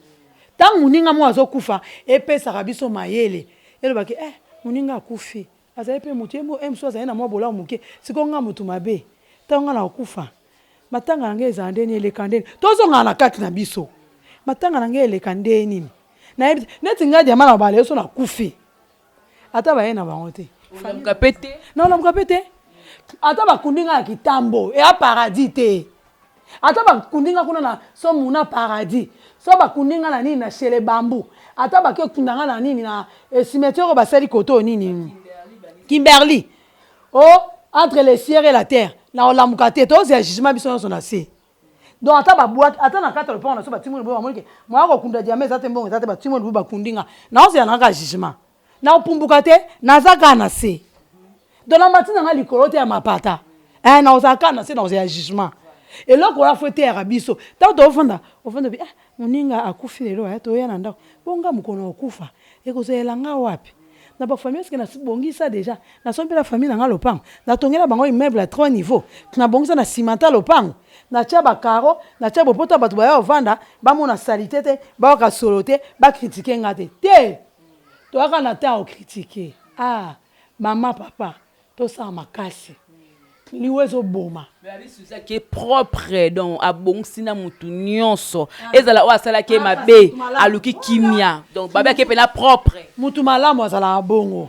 Tango moninga moko azo kufa, epesaka biso mayele. Eloba ke eh moninga akufi, azali pe mutu, ye mosusu azali na mwa bolamu moke, sikoyo nga mutu mabe, tango nga nako kufa, Matanga na ngai ezala nde nini, eleka nde nini? Tozongana na kati na biso. Matanga na ngai eleka nde nini? Nayebi te. Neti ngai diama na bala yo so nakufi. Ata baye na bango te. Olamuka pe te. Na olamuka pe te. Ata bakundi ngai ya kitambo, eya paradis te. Ata bakundi ngai kuna na so muna paradis. So bakundi ngai na nini na chez les bambous. Ata bake kunda ngai na nini na eh, cimetière oyo basali koto nini. Kimberly. Oh, entre le ciel et la terre. Na olamuka te. Tozela jugement biso nyonso na se. Donc ata babwaki ata na kati ya lopango na biso batimoli boye bamoni ke moya kokunda diama eza te mbongo eza te batimoli boye bakundi nga naozela na kaka jugement naopumbuka te naza kaka na se donc na mati na nga likolo te ya mapata eh, naozala kaka na se naozela jugement eloko wana fo eteyaka biso ntango toofanda ofanda bi ah, moninga akufi lelo eh, toya na ndako bonga mokolo okufa ekozela nga wapi na ba famille eske nabongisa deja nasombela famille na nga lopango natongela bango immeuble ya trois niveau nabongisa na cimenta lopango natia ba carreau natia bopota bato baya kovanda bamona salite te bayoka solo te bakritike nga te te toyaka na temps okritike ah mama papa Tosala makasi liwa ezoboma. Ke propre donc abongisi na mutu nyonso ezala oyo asalaki ye mabe aluki kimia donc babe ake mpena propre. Mutu malamu azalaka bongo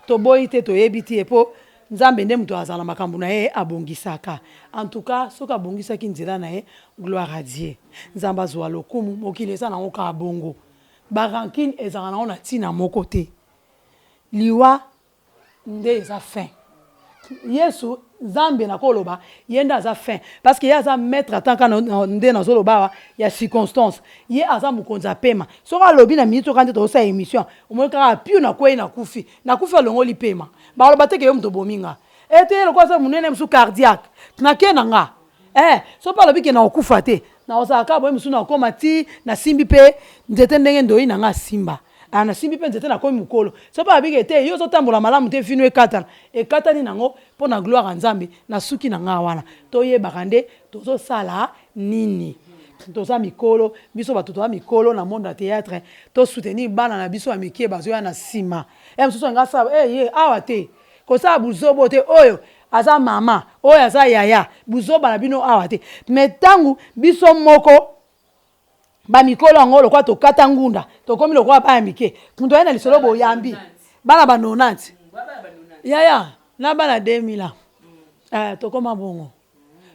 toboyi te toyebi te po nzambe nde mutu azala makambo na ye abongisaka en tout cas soki abongisaki nzela na ye gloire à Dieu nzambe azua lokumu mokili eza nango kaka bongo ba rancune ezalaka nango na tina moko te liwa nde eza fin yesu nzambe nakoloba ye nde aza fin parce que ye aza maître atanka nde nazoloba awa ya circonstance ye aza mokonzi ya pema soki alobi na minute oka nde tozosala émission omoni kaka piu nakwei nakufi nakufi alongoli pema baloba te ke yo moto obomi nga ete ye lokola aza monene mosusu cardiaque nake na nga eh soki mpe alobi ke nakokufa te nakozala kaka boye mosusu nakokoma ti nasimbi mpe nzete ndenge ndoyi na nga asimba ah, nasimbi mpe nzete nakomi mokolo soki mpe alobi ke te yo ozotambola malamu te vino ekatana ekatani nango mpo na gloire ya nzambe nasuki na nga wana toyebaka nde tozosala nini toza mikolo biso bato toza mikolo na monde ya théâtre tosoutenir bana na biso ya mikie bazoya na nsima ya mosusu anga asala eh, ye awa te kosala buzobo te oyo aza mama oyo aza yaya buzoba na bino awa te me ntango biso moko bamikolo yango lokola tokata ngunda tokomi lokola bana mike moto aye na lisolo boyambi bana ba 90 yaya na bana 2000 ans eh, tokoma bongo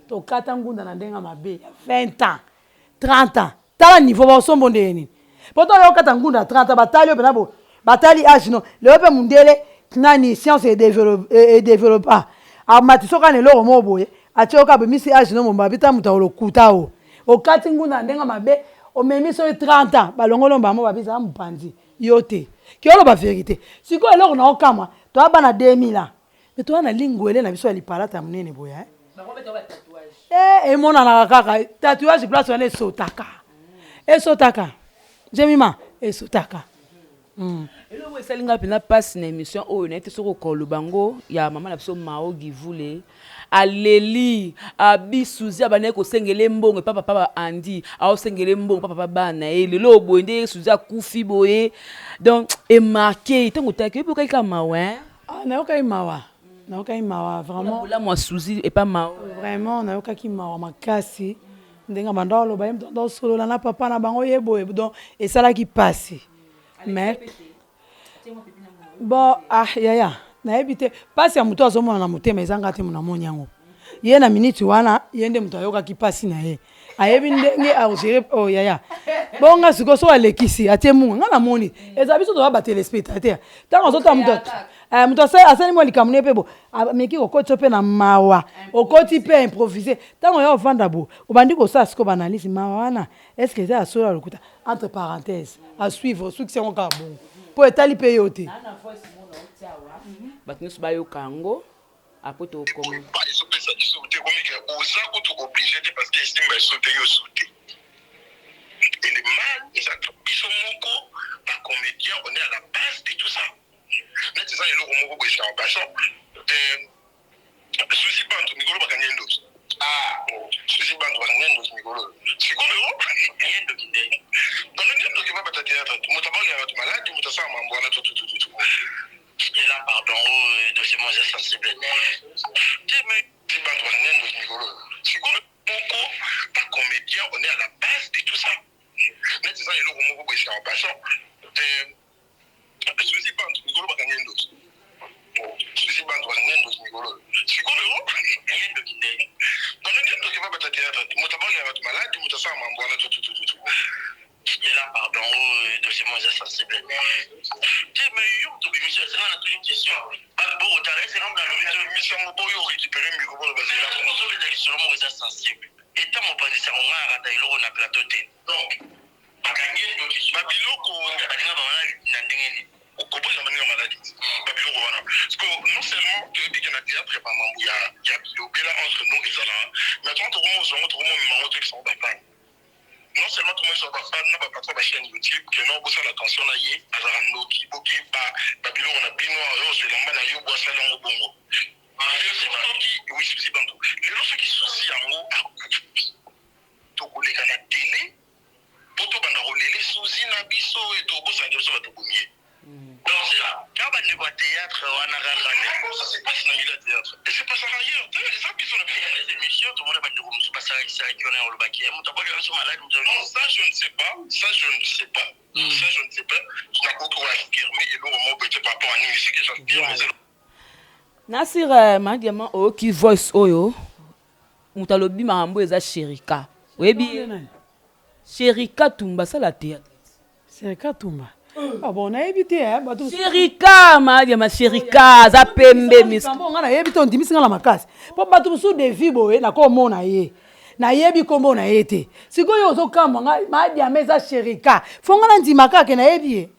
tokata ngunda na ndenge mabe ya 20 ans 30 ans tala niveau baosombo ndenge nini po to okata ngunda 30 ans batali yo mpena bo batali age no lelo mpe mundele nani science edevelopa amati soki ana eloko moko boye atie yoka abimisi age no momba abita moto akolokuta o okati ngunda na ndenge mabe omemi soki 30 ans balongoli bango babisa mopanzi yo te ke oloba verité sikoyo eloko na okamwa toya bana 2000 ans Mais toza na lingwele na biso ya lipalata ya monene boye eh? Eh, emonanaka kaka tatouage place wana esotaka esotaka jemima esotaka mm. Eloko esali ngai mpenza mpasi na émission oyo naye te soki okoloba yango ya mama na biso Mao Givule aleli abi Suzi abandaki kosengela ye mbongo epa papa ba Andy aosengela ye mbongo epa papa bana na ye lelo boye nde Suzi akufi boye donc emarke ntango otaki oyebi okaki kaka mawa hein? Ah, nayokaki mawa nayokaki mawa vraiment bolamu ya Suzi epa mawa vraiment nayokaki mawa makasi ndenge banda oloba ye moto anda osolola na papa na bango ye boye donc esalaki mpasi mais bon ah yaya nayebi te mpasi ya moto azomona na motema eza nga te namoni yango ye na miniti wana ye nde moto ayokaki mpasi na ye ayebi ndenge agere oh yaya bonga sikoyo soki alekisi atie munga nga namoni eza biso toza batelespectateur ntango azotala moto eh, moto asali mwa likambo ne mpe bo ameki kokotisa mpe na mawa okoti mpe improvise ntango ya ovanda bo obandi kosala sikoyo baanalyse mawa wana est ce que eza ya solo ya lokuta entre parenthèse à suivre osukisi yango kaka bongo mpo etali mpe yo te bato nyonso bayoka yango Après to koma. Ezo pesa biso te ekomi ke oza kutu oblige te parce que esimba esu te yo su te et le mal eza biso moko ba comedien on est à la base de tout ça neti eza eloko moko boye c'est en passant euh, Suzy Bantu mikolo bakangi ye ndoki ah Suzy Bantu bakangi ye ndoki mikolo sikoyo ye ndoki nde bakangi ye ndoki ba bata théâtre moto abangela bato maladi moto asala mambo wana tutututu Et là, pardon, oh, dossier moi, j'ai sensible. Tu mais, tu bantu ba nendo mikolo. Sikoyo moko Bato ya théâtre, moto abangela bato maladi, moto asala mambo wana tutututu. Là, pardon, oyo dossier mo eza sensible te, mais yo moto obimisi, esenga na tuni question. Bato bokotala, esenga moto alobi. Obimisi yango boyo récupérer micro mpona bazela. Ozobeta lisolo moko eza sensible. Eta mopanzi sango, ngai akata eloko na plateau te. Donc bakangi ye ndoki. Babiloko. Baninga bango na ndenge nini? Okoboya baninga maladi, babiloko wana, parce que non seulement toyebi ke na théâtre bamambo ya bilobela entre nous ezalaka, mais ntango tokomozwa yango, tokomomema yango, toyebisango bafans. Non seulement tomoyisa bafans na bapatron bachaîne YouTube ke non, bosala attention na ye, azalaka ndoki, boke babiloko na bino oyo ozwa elamba na yo, bo asali yango bongo. Soki oui, Suzi Bantu, lelo soki Suzi yango akufi, tokoleka na télé po tobanda kolela Suzi na biso, tokosala biso bato bomi ye. Donc c'est là kaka bandeko ya théâtre wana kaka nde. Ça se passe na milieu ya théâtre et se passera ailleurs te, eza biso na biso. Émission tomona bandeko mosusu basalakisaki wana, olobaki moto abwaki biso maladi, moto. Non, ça je ne sais pas, ça je ne sais pas, ça je ne sais pas. Nakoki koaffirmer eloko moko boye te par rapport à nini, ce que j'affirme. Nasir Madiama, oyoki voice oyo, moto alobi makambo eza Sherika. Oyebi ye? Sherika Tumba asala théâtre. Sherika Tumba? Ah bon, nayebi te, eh, bato. Sherika Madiama, Sherika aza pembe mis. Likambo nga nayebi te, ondimisi nga na makasi, mpo bato mosusu devi boye nakomona ye, nayebi nkombo na ye te. Sikoyo ozokamwa nga, Madiama eza Sherika, fo nga nandima kaka nayebi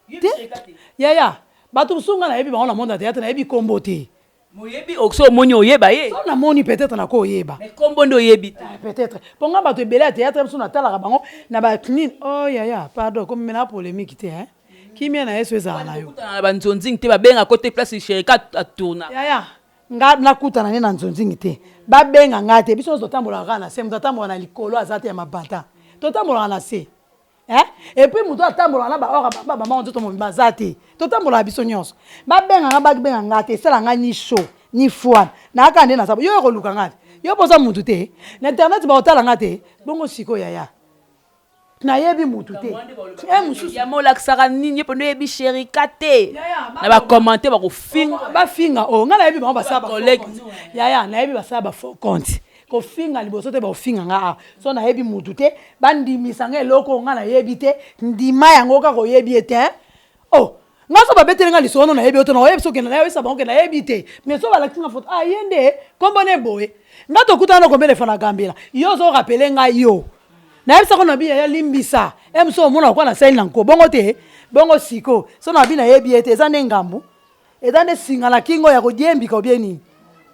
ye te. Yaya, bato mosusu nga nayebi bango na monde ya théâtre, nayebi nkombo te. Moyebi so omoni, oyeba ye. So namoni, peut-être nakoyeba. Mais nkombo nde oyebi te. Ah, peut-être mpo nga bato ebele ya théâtre mosusu natalaka bango na banini. Oh yaya, pardon, komemela polémique te, hein? Kimia na ye so ezala na yo. Okutana na banzonzingi te, babengaka te place Sherika atourna? Yaya, nga nakutana nde na nzonzingi te, babenga nga te. Biso nyonso totambolaka kaka na se, moto atambolaka na likolo aza te ya mabata, totambolaka na se, eh? Et puis moto atambolaka na baor bamba bamba nzoto mobimba aza te, totambolaka biso nyonso. Babenga nga, babenga nga te, esala nga ni chaud ni froid, nayaka nde naza. Yo koluka nga te, yo mpoza mutu te na internet, baotala nga te. Bongo sikoyo yaya, nayebi mutu te e mosusu. Yama, olakisaka nini? Ye mpo nde oyebi Sherika te, na bacommentaire bakofinga. Bafinga oyo ngai nayebi bango basala ba collègue. Faux compte. Yaya, nayebi basala ba faux compte, kofinga liboso te, bakofinga nga awa. So nayebi mutu te, bandimisa nga eloko oyo ngai nayebi te, ndima yango kaka oyebi ye te. Oh, nga so babeteli nga lisolo, nayebi yo te, naoyebi so okende, nayebisa bango ke nayebi te. Mais so balakisi nga foto, ah, ye nde kombo ne boye, nga tokutana na combien de fois na Gambela, yo ozorappeler ngai, yo nayebisako na bi yaya, limbisa e mosu omona lokwa nasali na nko bongo te. Bongo siko so na bi nayebi ye te, eza nde ngambu, eza nde singa na kingo ya kodiembika obie nini.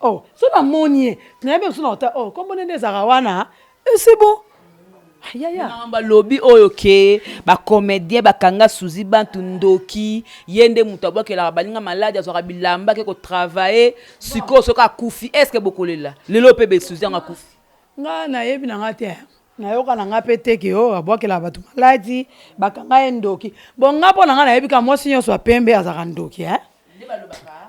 Oh, so namoni ye, nayebi mosu na ota, oh, kombo nde nde ezalaka wana, et c'est bon yaya. Makambo alobi oyo ke bacomédien bakanga Suzi Bantu ndoki, ye nde moto abwakelaka baninga maladi, azwaka bilamba ke kotravailler. Sikoyo soki akufi, est-ce bokolela lelo mpe be Suzi yango akufi? Nga nayebi na nga te, nayoka na nga mpe te ke oyo abwakelaka bato maladi, bakanga ye ndoki. Bon, nga mpo na nga nayebi ka mwasi nyonso ya pembe azalaka ndoki, eh?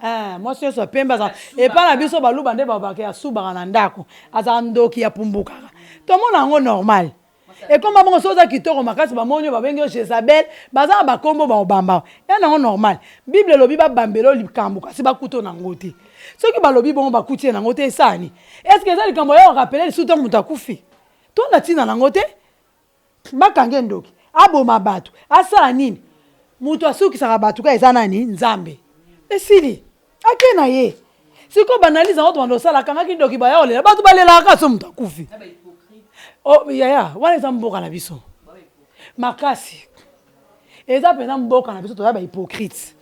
Eh, mwasi nyonso ya pembe azalaka, epai na biso baluba nde babaka, asubaka na ndako, azalaka ndoki, ya pumbukaka. Tomona yango normal, ekoma bongo. So oza kitoko makasi, bamoni oyo babengi yo Jezabel, baza na bakombo baobamba ya nango normal. Bible elobi babambela oyo likambo, kasi bakuta nango te. Soki balobi bongo, bakuti ye nango te, esani est-ce eza likambo ya orappeler lisusu ntango moto akufi to na ntina nango te? Bakange ndoki, aboma bato, asala nini? Moto asukisaka bato ka eza nani? Nzambe. Esili, ake na ye. Sikoyo baanalyse yango tobanda osala, akangaki ndoki, baya kolela, bato balelaka kaka so moto akufi. Oh, yaya, wana eza mboka na biso makasi, eza mpenza mboka na biso, toza bahypocrite.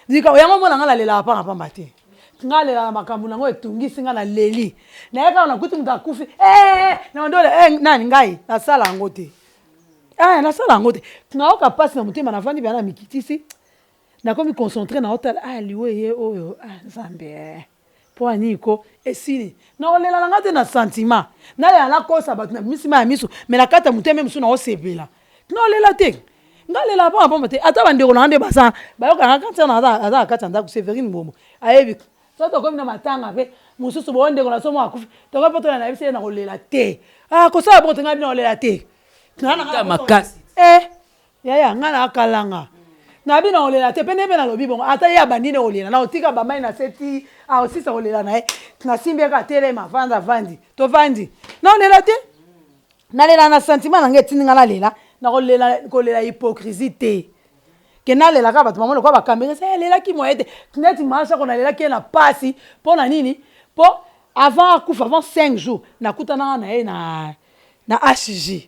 Yango mona nga nalelaka pamba pamba te. Nga alelaka makambo nango etungisi nga, naleli naye kaka nakuti moto akufi eh, na ndole eh, nani ngai nasala yango te, eh, nasala yango te. Nayoka mpasi na motema, navandi bia na mikitisi, nakomi concentré, naotala, ah, liwe ye oyo, ah, Nzambe, eh. Mpo anini ko esili, nakolela na nga te na sentiment, nalela nakosa bato na misima ya miso, mais na kati ya motema mosusu naosepela. Naolela te, nga lela pamba pamba te. Ata bandeko na nga nde baza bayokanga kati wana, aza na kati ya ndako, Severine Mbombo ayebi. So tokomi na matanga mpe mosusu boyo, ndeko na so moko akufi, tokomi mpo toya, nayebisi ye na kolela te. Ah, kosala bongo te, ngai bino kolela te. Makasi. Eh yaya, ngai na akalanga. Nabi na kolela te, mpe nde mpe nalobi bongo, ata ye abandi nde kolela, nakotika bamai na se ti akosisa kolela na ye. Nasimbi ye kaka, telema, vanda, vandi, tovandi. Nakolela te, nalela na sentiment na ngai etindi ngai nalela, nakolela kolela hypocrisie te. Ke nalela kaka bato bamoni lokola ba camera, eza alelaki moyen te. Neti Mama Shako nalelaki ye na pasi, mpo na nini? Mpo avant akufa, avant 5 jours, nakutanaka na ye na na HJ.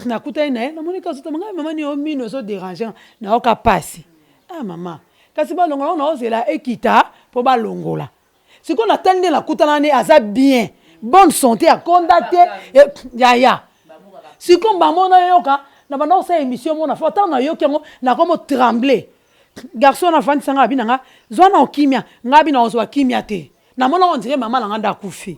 Nakutani na ye, namoni kaka azotama ngai, mama nini oyo mino ezo deranger nga, nayoka pasi. Ah mama, kasi balongola yango, naozela ekita mpo balongola. Sikoyo natali nde nakutana na ye, aza bien, bonne santé, akonda te, yaya. Sikoyo bango nayoka, na banda kosala emission moko na fois, tango nayoki yango, nakomi trembler. Garçon wana afandisa nga, abi na nga, zwa nao kimia. Nga abi nakozwa kimia te. Namona on dirait mama na nga nde akufi.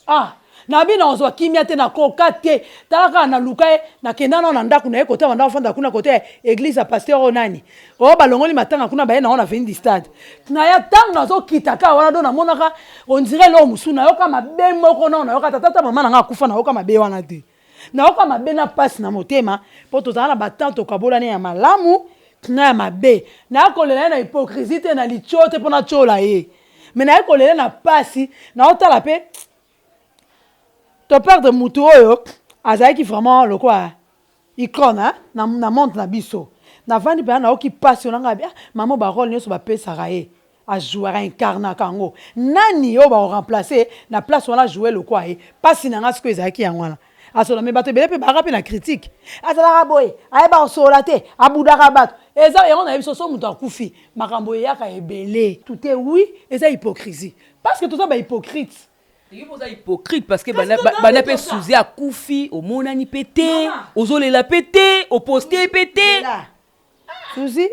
Ah, nabi nakozwa kimia te, nakoka te. Tala kaka naluka ye, nakenda nao na ndako na ye, kote abanda kofanda kuna kote ya eglise ya pasteur oyo nani. Oyo balongoli matanga kuna baye nango na avenue du stade. Naya tango nazokita kaka wana do namonaka on dirait eloko mosusu, nayoka mabe moko nao nayoka tata ta mama na nga akufa, nayoka mabe wana te. Nayoka mabe na pasi na motema po tozala na ba temps tokabolani ya malamu na ya mabe. Naya kolela ye na hypocrisie te, na litio te po natiola ye. Mais naye kolela na pasi, naotala pe to perdre mutu oyo azalaki vraiment lokola icone hein, na, na monde na biso. Navandi pena nayoki pasi oyo nanga ah, mama ba role nionso bapesaka ye a jouaka incarnaka yango. Nani oyo bako remplacer na place wana jouer lokola ye? Pasi na nga sikoyo ezalaki yango wana. Asola mais bato ebele pe bayaka pe na critique. Azalaka boye, ayeba kosolola te, abudaka bato. Eza yango nayebi so so moto akufi makambo eyaka ebele. Tout est oui, eza hypocrisie. Parce que toza ba hypocrites. Yo oza hypocrite parce que banda banda pe Suzy akufi omonani pe te, ozolela pe te, oposte pe te. Suzy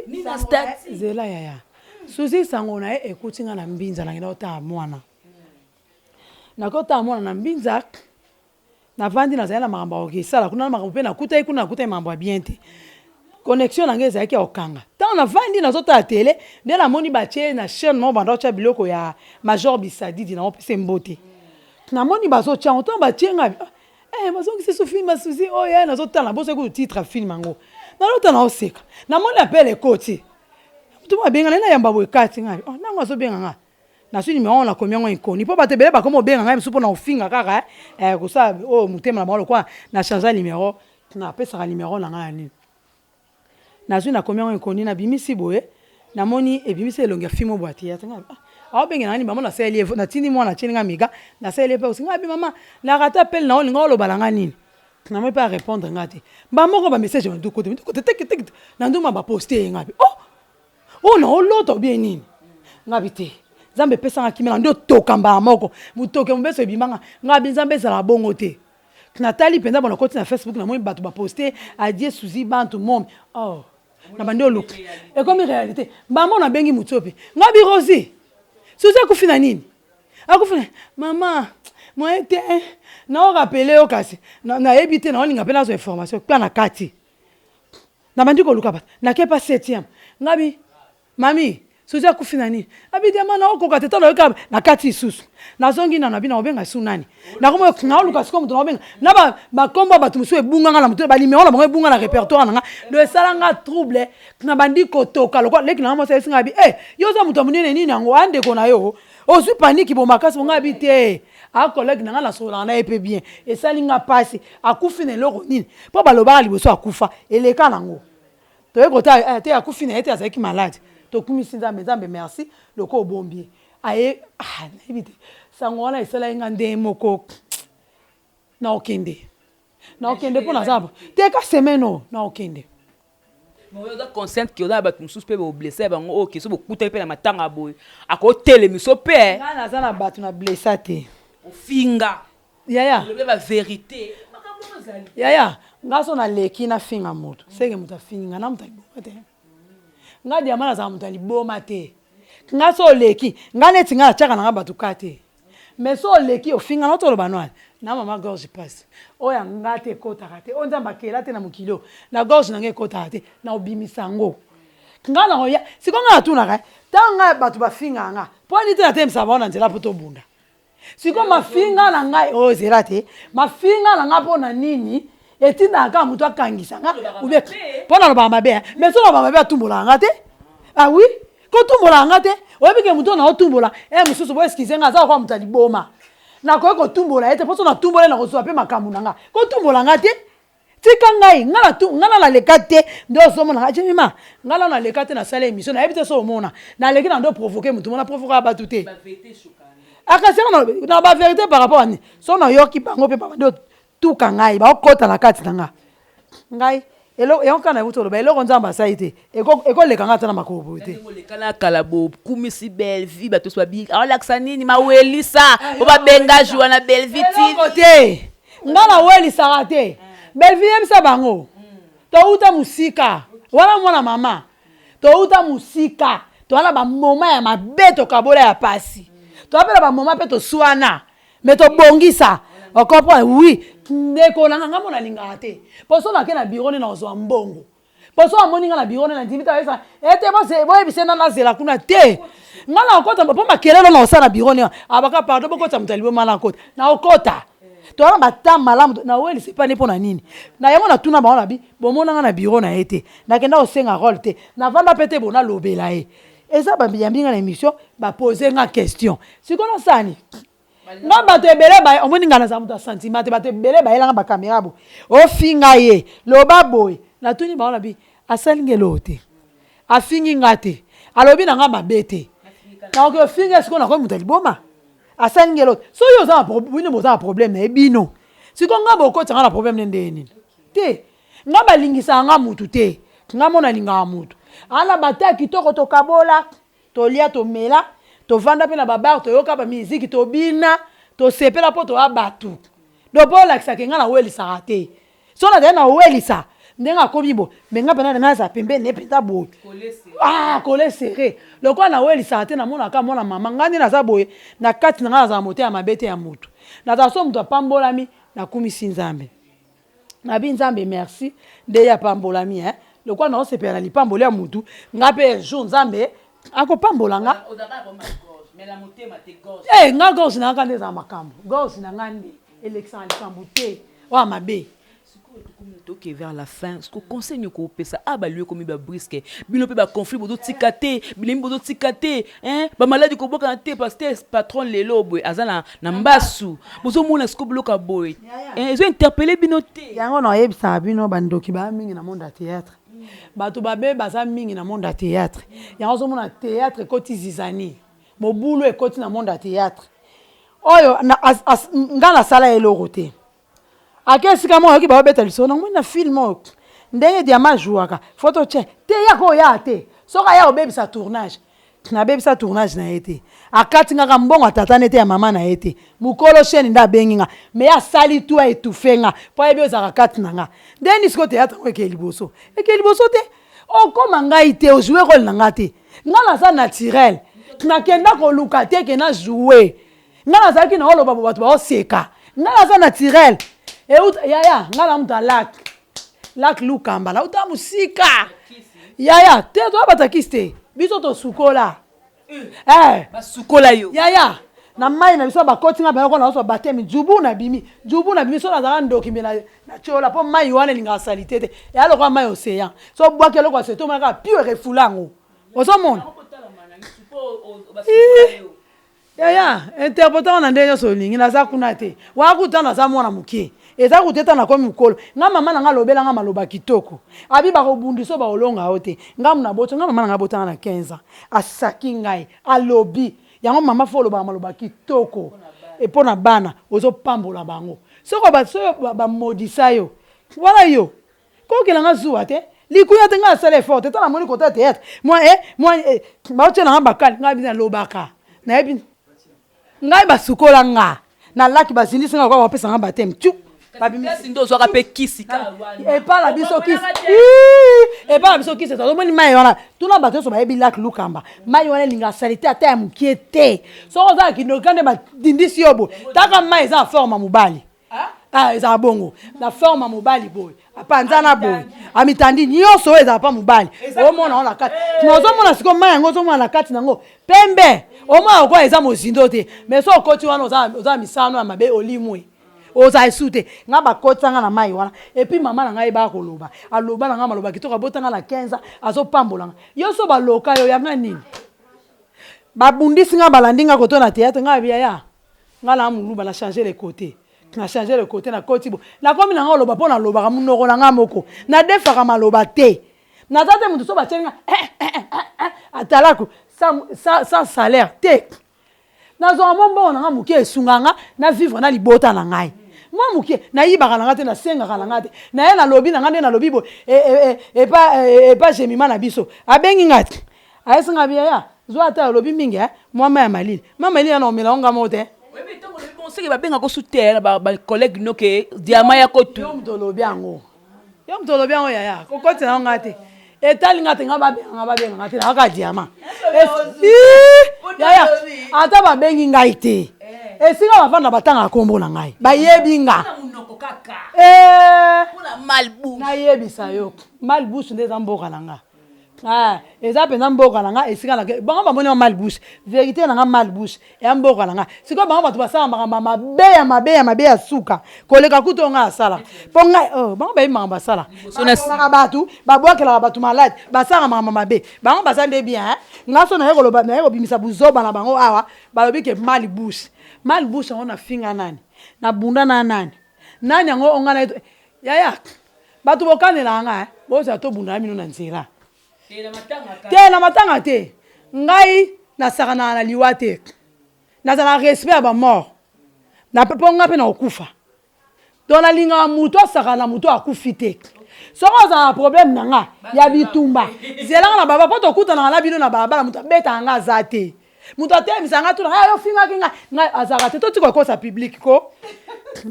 zela yaya. Suzy sango na ye ekuti nga na mbinza na ngenda kotala mwana. Nakotala mwana na mbinza Navandi nazali na makambo ya kokesala kuna na makambo mpe nakutaki kuna nakutaki makambo ya bien te. Connexion na ngai ezalaki ya kokanga. Ntango navandi nazotala tele nde namoni batie na chaîne moko banda kotya biloko ya Major Bisadidi na opesa mbote. Namoni bazotya yango ntango batie ngai eh, bazongisi su film ya Suzy oyo eh, nazotala nabosaki kutu titre ya film yango. Nazotala naoseka. Namoni appel ekoti. Moto moko abenga ngai nayamba boye kati ngai. Oh, nango azobenga ngai. Nazwi numero yango nakomi yango inconnu po bato ebele bakomi kobenga ngai mosusu pona kofinga kaka eh, kosala oyo motema na bango lokola na changea numero napesaka numero na ngai ya nini nazwi nakomi yango inconnu nabimisi boye namoni ebimisi elongi ya fimo boye ya theatre ah, aobengela ngai bango nasaleli ye natindi mwana atyeli ngai mega nasaleli ye mpe osi ngai abi mama na rate appel na olinga oloba na ngai nini namoni mpe arépondre ngai te mbala moko bamessage bandukote ndukote teke teke na nduma baposte ye ngai oh Oyo na olota ou bien nini? Nga bi te. Nzambe pesa nga kimia na nde otoka mbala moko. Mutoki ya mobeso ebima nga. Nga bi Nzambe ezala bongo te. Natali penza bona koti na Facebook na moni batu ba poste adieu Suzy Bantu momi. Oh. Na bandi oluka. Ekomi realite. Mbala moko na bengi Mutsopi. Nga bi Rosie. Suzy akufi na nini? Akufi na mama moyen te. Na o rappeler yo kasi. Nayebi te na olinga pe nazwa information. Kpa na kati. Nabandi koluka bato nake pa septième ngabi mami suzi akufi na nini abi diama naokoka te tala oyoka na kati lisusu nazongi nano abi nakobenga su nani nakomi naoluka sikoyo moto nakobenga na bakombo ya bato mosusu ebunga nga na moto banimero na bango ebunga na répertoire na nga do esala nga trouble nabandi kotoka lokola leki na nga mwasi ayesi nga abi e yo oza moto ya monene nini yango andeko na yo ozwi paniki bo makasi bonga abi te a collègue na nga nasololaka na ye mpe bien esali nga mpasi akufi na eloko nini mpo balobaka liboso akufa eleka nango toye kotala eh, te akufi na ye te azalaki malade tokumisi nzambe nzambe merci loko obombi ye aye ah, nayebi te sango wana esalaki nga ndenge moko naokende naokende mpo naza te ka semaine oyo naokende Mais oza consciente que oza na bato mosusu mpe boblesse bango oyo keso bokutaki mpe na matanga ya boye akotelemisa mpe eh. Nga naza na bato na blessa te. Ofinga. Yaya. Olobi ba verite. Yaya, nga so naleki nafinga moto seke moto afingi nga na moto ya liboma te. Nga diama nazala moto ya liboma te. Nga so oleki nga neti nga natiaka na nga bato ka te. Mais so oleki ofinga na otoloba noa na mama gorge pasi oyo ya nga te ekotaka te oyo nzambe akela te na mokili oyo na gorge na nga ekotaka te na obimisa yango nga na koya sikoyo nga natunaka ntango nga bato bafingaka nga mpo nini te natelemisa bango na nzela mpo tobunda sikoyo mafinga na ngai oyo zela te mafinga na nga mpo na nini? Etindaka kaka moto akangisa nga oubien mpo nalobaka mabe, eh. Mais so nalobaka mabe, atumbolaka nga te. Ah oui, kotumbolaka nga te. Oyebi ke moto na otumbola e mosusu, bo excuse nga, aza lokola moto ya liboma. Nakoki kotumbola ye te, mpo so natumbola ye, nakozwa mpe makambo na nga. Kotumbola nga te, tika ngai. Nga na naleka te nde ozomona nga Jemima. Nga na naleka te, nasala émission, nayebi te so omona naleki na ndo provoke motu. Mona provoka bato te, akasi yango na bavérité par rapport ani. So nayoki bango mpe babandi otuka ngai, baokɔta na kati na nga. Ngai yango kaka nayebi toloba eloko Nzambe asali te, ekoleka nga ata na makolo boye te. Olekana kala, bokumisi Bellevie, bato so babi aolakisa nini, mawelisa po babenga jour wana Bellevie TV. Eloko te, nga nawelisaka te. Bellevie, yebisa bango touta mosika wana. Mwana mama, touta mosika, toza na bamoma ya mabe, tokabola ya pasi, toza mpe na bamoma mpe toswana, me tobongisa. Ocomprendre? Oui, ndeko na nga, nga mo nalingaka te, mpo so nake na biro nde nakozwa mbongo, mpo so amoni nga na biro nde nandimi te. Ayesa ete boyebise na nazela kuna te. Nga na okota mpo makelelo na kosala na biro ne abaka. Pardon, bokota moto ya liboma na kota na okota. Toza na bata malamu, nawelisa epani mpo na nini na yango. Natuna bango na bi bomonanga na biro na ye te, nakenda kosenga role te, navanda mpe te. Bo nalobela ye, eza bayambi nga na émission, bapose nga question. Sikoyo nasani nga bato ebele ba omoni nga naza moto ya sentiment te. Bato ebele bayelanga bacaméra, bo ofinga ye, loba boye. Natuni bango na bi asali nga eloko te, afingi nga te, alobi na nga mabe te, nakoki ofinga. Sikoyo nakomi moto ya liboma? Asali nga eloko. So oyo oza na bino, boza na problème na ye bino. Sikoyo nga bokotisa nga na problème ne ndenge nini? Te, nga balingisaka nga mutu te. Nga mo nalingaka mutu ala bata ya kitoko, tokabola, tolia, tomela, tovanda mpe na babar, toyoka bamiziki, tobina, tosepela, mpo toya bato. Donc mpo olakisaka nga nawelisaka te. So nazali nawelisa ndenge akomi bo me nga mpena naza pembeni ne mpenza boye, ah, collé serré. Lokola nawelisaka te, namonaka mwana mama nga nde naza boye. Na kati na nga nazala motema mabe te ya motu. Nazala so moto apambolami, nakumisi Nzambe, nabi Nzambe merci nde ye apambolami, eh. Lokola naosepela na lipamboli ya motu, nga mpe jour Nzambe akopambola nga. Eh, nga gorge na nga nde ezala makambo. Gorge na nga nde elekisaka likambo te oyo mabe. Toke vers la fin. Ce que conseil nyoko opesa a balu ekomi babrusque, bino mpe baconflit bozotika te, bilemi bozotika te, hein, bamaladi kobwakana te, parce que patron lelo boye aza na mbasu. Bozomona siko biloko ya boye, ezo interpelle bino te? Yango nayebisaka bino, bandoki baya mingi na monde ya théâtre, bato babe baza mingi na monde ya théâtre. Yango ozomona théâtre ekoti zizanie, mobulu ekoti na monde ya théâtre oyo. Nga nasala eloko te. Ake esika moko, ayoki baobeta lisolo nango na film oyo, ndenge Diama ajouaka, fo totie te, yaka oya te. Soki aya obebisa tournage, nabebisa tournage na ye te. Akati ngaka mbongo ya tata ne te, ya mama na ye te. Mokolo chaîne nde abengi nga, me asali tu aétouffe nga, mpo ayebi ozalaka kati na nga. Ndeni sikoyo théâtre yango ekee liboso, ekee liboso te. Okóma ngai te, ojoue rôle na nga te. Nga naza naturel, nakenda koluka te ke na joue. Nga nazalaki na oloba bo bato baoseka. Nga naza naturel euta yaya, nga na moto alak lak Lukamba, nauta mosika yaya te. Toya batakisi te, biso tosukola, eh. Basukola yo? Yaya, na mai na biso bakoti nga bayoko na biso batemi jubu na bimi, jubu na bimi. So nazalaka ndoki mbe na tiola, mpo mai wana elingaka saleté te. Eya lokola mai océan, so bwaki eloko ya sete, omonaka pio erefula yango. Ozomona yaya, interprète wana nde nyonso olingi. Naza kuna te, wana kuta naza mwana moke, eza kutu eta nakomi mokolo. Nga mama na nga alobela nga maloba kitoko, abi bakobundisa, baolonga yo te. Nga mu naboti, nga mama na nga abotanga na 15 ans, asaki ngai, alobi yango. Mama fo olobaka maloba kitoko mpo na bana, ozopambola bango. Soko soki bamodisa yo wana, yo kokelanga zuwa te, likuya te. Ngai asala effort te. Tala, namoni kota théâtre mwa eh, mwa eh, baotiela nga bakali. Ngai bino nalobaka, nayebi ngai basukola nga nalaki, bazindisi nga lokola bapesa nga baptême tu. Kasi nde ozwaka mpe kisi? Epa na biso kisi, epa na biso kisi. Omoni mai wana, tuna bato nyonso bayebi lac Lukamba. Mai wana elingaka saleté ata ya mokie te. Soki oza na kindoki nde badindisi yo boye, taka mai eza na forme ya mobali. Ah, ezala bongo na forme ya mobali boye, apanzana boye, amitandi nyonso oyo ezala mpa mobali. Omona ngo na kati, ozomona sikoyo mai yango, ozomona na kati nango pembe, omona lokola eza mozindo te. Mais so okoti wana, oza misano ya mabe, olimwe. Ozala esu te. Nga bakotisa nga na mai wana. Et puis mama na ngai ayebaka koloba. Aloba na nga maloba kitoko, abota nga na 15 ans, azopambola nga. Yo so baloka yo, ya nga nini? Babundisi nga, balandi nga koto na théâtre, nga yaya. Nga na muluba na changer le côté. Na changer le côté na koti bo. Nakomi na nga oloba mpo nalobaka monoko na nga moko. Nadefaka maloba te. Naza te moto so batieli nga eh, eh, eh, eh, atalaku sans salaire te. Nazwaka mwa mbongo na nga moke esunga nga na vivre na libota na ngai. Mwa moke nayibaka na nga te, nasengaka na nga te. Naye nalobi na nga nde nalobi boye epa Jemima na biso. Abengi nga te. Ayesi nga biya zwa ata olobi mingi eh mwa mai ya malili. Mai malili yana omela ngo nga moko te. Seke babengaka su te na ba collègue no ke diamant ya kotu. Yo moto olobi yango. Yo moto olobi yango yaya. Kokotela nga te. Etali nga te nga babengaka babengaka te nakaka diamant. Yaya ata babengi ngai te. Esika bavanda batangaka kombo na ngai. Bayebi nga. Nayebisa yo. Malbouche nde eza mboka na nga. Ah, eza mpenza mboka na nga esika na bango bamoni mal bouche, vérité na nga mal bouche ya mboka na nga. Sikoyo bango bato basala makambo mabe ya mabe ya mabe ya suka koleka kutu oyo ngai asala mpo ngai oh, bango bayebi makambo basala, bakomaka bato, babwakelaka bato malade, basalaka makambo mabe. Bango baza nde bien hein? Nga so naye koloba, naye kobimisa buzoba na bango awa, balobi ke mal bouche, mal bouche yango nafinga nani, nabunda na nani, nani yango onga na yaya. Bato bokanelaka nga, bozala tobunda na bino na nzela te, na matanga te. Ngai nasakanaka na liwa te, nazala respect ya bamort mpo nga mpe nakokufa. Donc nalingaka moto asakana na moto akufi te. Soki ozala na problème na nga ya bitumba, zelanga na baba mpo tokutanaka na bino na balabala. Moto abetaka nga aza te, moto atelemisa nga tuna yo ofingaki ngai, ngai azalaka te. Totika kokosa public ko,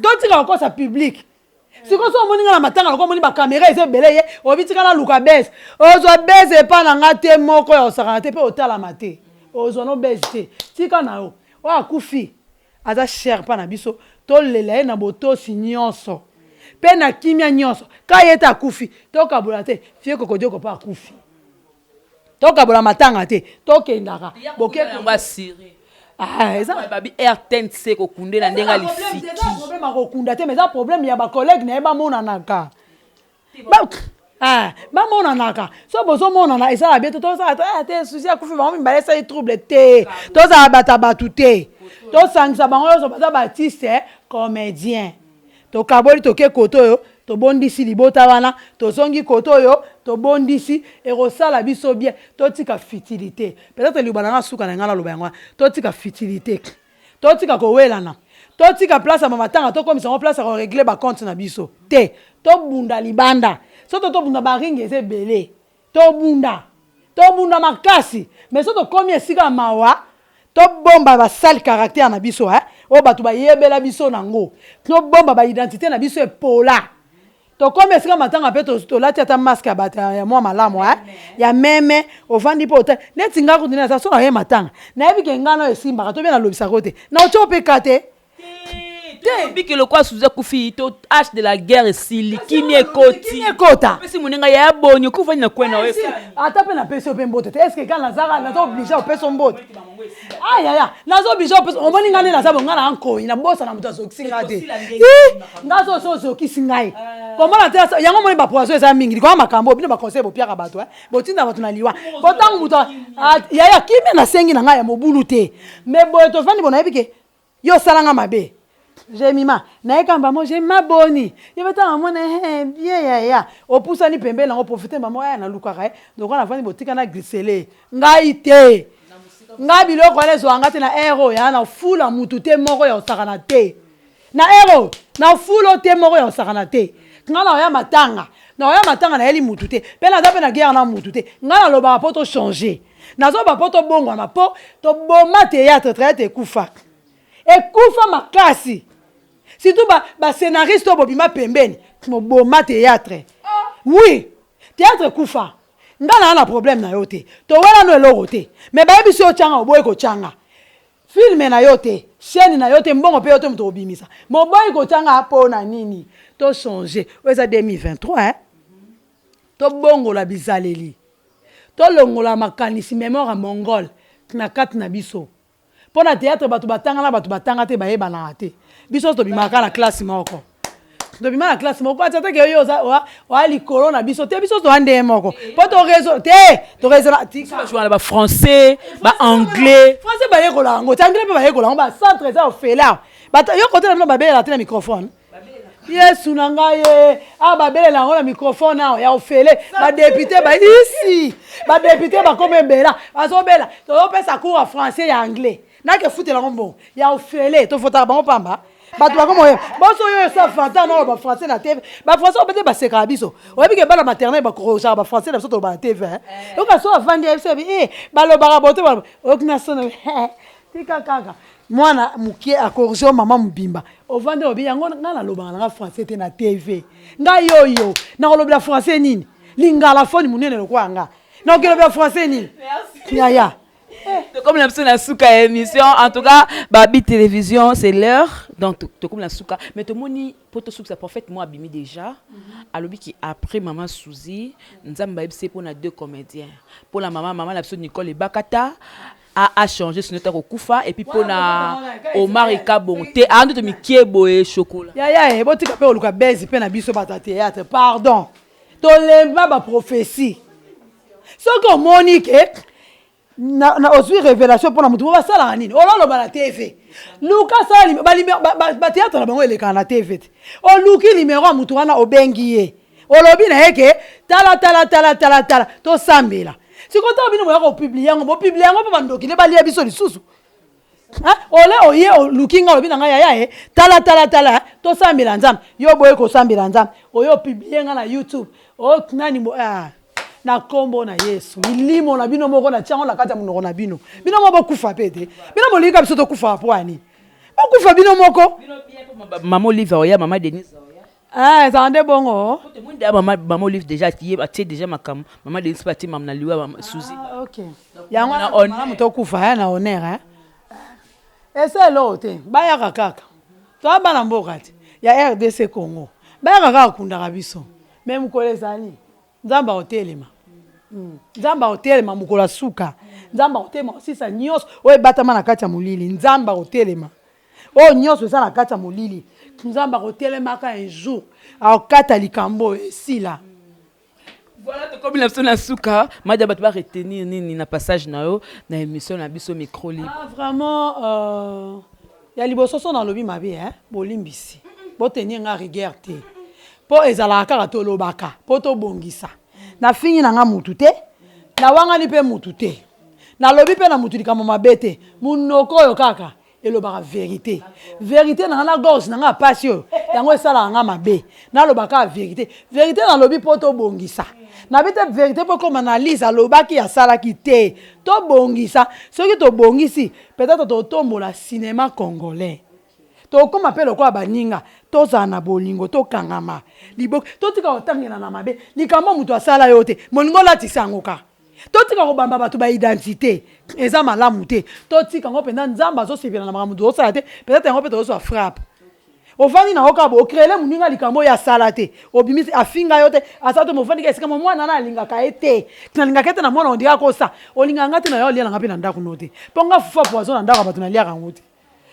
totika kokosa public. Sikoyo so omoni nga na matanga lokola omoni bakamera eza ebele, ye obi tika naluka bese. Ozwa bese epa na nga te, moko ya kosakana te mpe otalama te, ozwa no bese te. Tika na yo oyo akufi aza cher mpa na biso, tolela ye na botosi nyonso mpe na kimia nyonso. Ka ye te akufi, tokabola te. Fie kokodioko mpe akufi, tokabola matanga te, tokendaka boke babi RTNC kokunde na ndenge alisiki. Problème ya kokunda te, mais eza problème ya bacollègue na ye bamonanaka, bamonanaka. So bozomonana esala bien te, tozala te susi akufi bango mibale esali trouble te, tozala bata bato te, tosangisa bango nyonso baza baartiste comédien. Tokaboli, toke kote oyo tobondisi libota wana, tozongi kote oyo tobondisi, ekosala biso bien. Totika futilité, peut-être liloba na nga suka na ngai naloba yango wana. Totika futilité, totika kowelana, totika place ya mamatanga, tokomisa yango place ya korégler bacompte na biso te. Tobunda libanda, so to tobunda baringi eza ebele, tobunda, tobunda makasi. Mais so tokomi esika ya mawa, tobomba basale caractère na biso oyo bato bayebela biso nango, tobomba baidentité na biso epola. Tokomi esika matanga mpe tolati ata masque ya bato ya mwa malamu ya meme. Ovandi mpo ota neti nga kutu naza so naye matanga, nayebi ke nga na esimbaka to bien nalobisaka te, na otyo mpe ka te. Tobiki lokola Suzi akufi to h de la guerre esili, kimia ekoti. Ekota. Pesi moninga ya boni okufani na kwena oyo. Ata mpe napesi yo mpe mbote te, est-ce ka nazaka naza obligé opesa mbote? Ayaya, naza obligé opesa? Omoni nga nde naza bo, nga na nkoi nabosana moto azokisi nga te. Nga so so ozokisi ngai komona te yango. Omoni bapoison eza mingi likolo ya makambo bino baconseil bopiaka bato, botinda bato na liwa. Po ntango moto yaya kimia nasengi na ngai ya mobulu te, mais boye tovandi bo, nayebi ke yo osalanga mabe. Jemima nayekamba mo Jemima boni yo mpe ntango amona bien yaya opusani pembeni nango, profite mamo aya nalukaka ye lokola nafandi botika na glisele ngai te. Ngai biloko wana ezwaka nga te na aire oyo ya na fula mutu te moko ya kosakana te na aire oyo na fulo te moko ya kosakana te. Ngai na oya matanga, na oya matanga nayeli mutu te mpe naza mpe na guerre na mutu te. Ngai nalobaka mpo tochange, nazoba mpo tobongwana, mpo toboma théâtre. Théâtre ekufa, ekufa makasi, surtout bascénariste oyo bobima pembeni moboma théâtre. Oui, théâtre ekufa. Nga naa na problème na yo te, towelano eloko te, mais bayebi so otyanga, oboyi kotyanga film na yo te, chaîne na yo te, mbongo mpe yo te moto obimisa, moboyi kotyanga mpo na nini? Tochange, oyo eza 2023 hein? Tobongola bizaleli, tolongola makanisi mémoire ya mongole na kati na biso. Mpo na théâtre, bato batanga na bato batanga te bayebanaka te. Biso tobimaka na classe moko. Tobima na classe moko atia te ke yo oza oa likolo na biso te, biso toa ndenge moko mpo toraison te, toraisona tika ba français, ba anglais. Français bayekola yango te, anglais mpe bayekola yango. Bacentre eza ofela yo kote na bino babelela te na microphone. Yesu na ngai ye awa babelela yango na microphone awa ya ofele. Badepute baisi, badepute bakoma ebela, bazobela tozopesa cours ya français, ya anglais, nake futela yango mbongo ya ofele. Tofotaka bango pamba, bato bakoma oyeba boso oyo esa fanta na oloba français na TV. Bafrançais oyo te basekaka biso. Oyebi ke bana maternel bakorosaka bafrançais na biso toloba na TV. Oyoka so avandi ayebisa yebi e balobaka bote, oyoki na sono. Tika kaka mwana mokie akorige mama mobimba. Ovandi obi yango, ngai nalobaka nanga français te na TV. Ngai oyo nakolobela français nini? Lingala foni monene lokola nga, nakokelobela français nini, yaya? Comme la na suka émission, en tout cas, Babi Télévision, c'est l'heure. Donc, comme la suka. Mais tout le monde, pour tout ça, prophète, moi, abimi déjà. Alobi qui après maman Suzy, Nzambe c'est pour deux comédiens. Pour la maman, maman, la Nicole et Bakata, a changé sinon ta kokufa, et puis pour na Omar Ikabon te ando to mikie boye chocolat. Yaya e botika pe oluka bezi pe na biso bata théâtre, pardon. Tolemba ba prophétie. Soki omoni ke na ozwi révélation mpona motu mo, basalaka nini? Ololoba na TV, luka sala bathéâtre na bango elekaka na TV te. Oluki numéro ya motu wana, obengi ye, olobi na ye ke tala, tala, tala, tala, tala, tosambela. Sikoyo ntango bino boya kopublier yango, bopublier yango mpo bandoki nde balia biso lisusu. Ole oye oluki nga, olobi na ngai: "Yaya e, tala, tala, tala, tosambela Nzambe." Yo boye kosambela Nzambe, oyo opublier nga na YouTube o nani ah, na nkombo na Yesu, milimo na bino moko natia yango na kati ya monoko na bino. Bino moko bokufa mpe te. Bino bolingi biso tokufa po ani? Bokufa bino moko. Mama Olive oya, mama Denise. Ah, ezala nde bongo. Mama Olive déjà atie déjà makambo, mama Denise mpe atie mama na liwa Suzi. Ah, ok, yango wana moto okufa ya na honneur esa eloko te. Bayaka kaka, toya bana mboka te ya RDC Congo, bayaka kaka kundaka biso. Me mokolo ezali, Nzambe akotelema. Nzambe akotelema mokolo ya suka. Nzambe akotelema kosisa nyonso oyo ebatama na kati ya molili. Nzambe akotelema oyo nyonso eza na kati ya molili. Nzambe akotelemaka un jour, akokata likambo oyo esila. Voilà, tokomi na biso na suka. Madia, bato baretenir nini na passage na yo na émission na biso Micro Libre? Ah, vraiment, ya liboso, so nalobi mabe, eh? Bolimbisi, botenir nga rigueur te, mpo ezalaka kaka tolobaka mpo tobongisa. Nafingi na nga mutu te, nawangani mpe mutu te, nalobi mpe na mutu likambo mabe te. Monoko oyo kaka elobaka vérité. Vérité na nga na gorge na nga pasi oyo, yango esalaka nga mabe. Naloba kaka vérité. Vérité nalobi mpo tobongisa. Nabi te vérité mpo comme analyse alobaki asalaki te. Tobongisa. Soki tobongisi, peut-être totombola cinéma congolais, tokóma mpe lokola baninga. Tozala na bolingo, tokangama liboki, totika kotangela na mabe. Likambo moto asala yo te, molingo olatisa yango kaka. Totika kobamba bato baidentité, eza malamu te. Totika yango mpenza. Nzambe azosepela na makambo tozosala te. Peut-être yango mpe tozozwa frappe. Ovandi na yo kaka, ocréer moninga likambo oyo asala te, obimisi afinga yo te, asala te. Mofandi ka esika mo mwana na alingaka ye te, nalingaka ye te na mwana ondika kosa olingaka nga te na yo olia nanga mpe na ndako no te, mpo nga fufa poison na ndako ya bato naliaka yango te.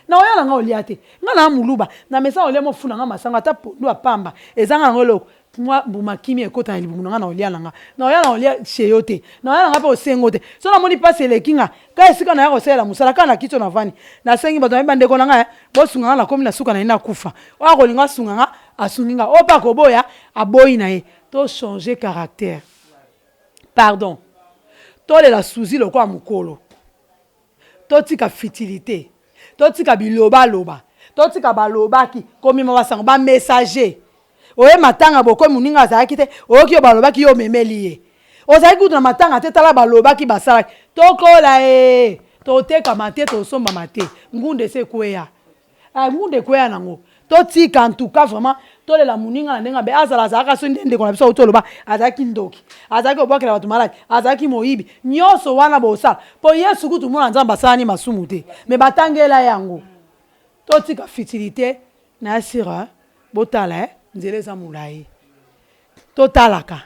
Na oya na nga olia te. Nga na moluba na mesa olia mofuna nga masango, ata pondu ya pamba ezanga yango eloko, mwa mbuma kimia ekota na libumu na nga na olia na nga. Na oya na olia chez yo te, na oya na nga mpe osengo te. So namoni mpasi eleki nga ka esika naya kosalela mosala kaka na kiti oyo navandi, nasengi bato nayebi, bandeko na ngai, bosunga nga, nakomi na suka na ye, nakufa. Oyo akolinga asunga nga, asungi nga. Oyo mpe akoboya, aboyi na ye. Tochange caractère, pardon. Tolela Suzi lokola mokolo. Totika futilité, totika bilobaloba, totika balobaki, komema basango, bamessager. Oye matanga, bokomi, moninga azalaki te, oyoki yo balobaki, yo omemeli ye, ozalaki kutu na matanga te. Tala, balobaki, basalaki. Tokola e, totekama te, tosombama te. Ngunda esi ekweya, ngunda ekweya nango. Totika, en tout cas, vraiment, tolela moninga na ndenge abe azala. Azalaka so nde ndeko na biso auti oloba, azalaki ndoki, azalaki kobwakela bato maladi, azalaki moyibi, nyonso wana bosala mpo Yesu kutu mona Nzambe asalani masumu te, me batangela yango. Totika futilité na asira. Botala, nzela eza molai, totalaka,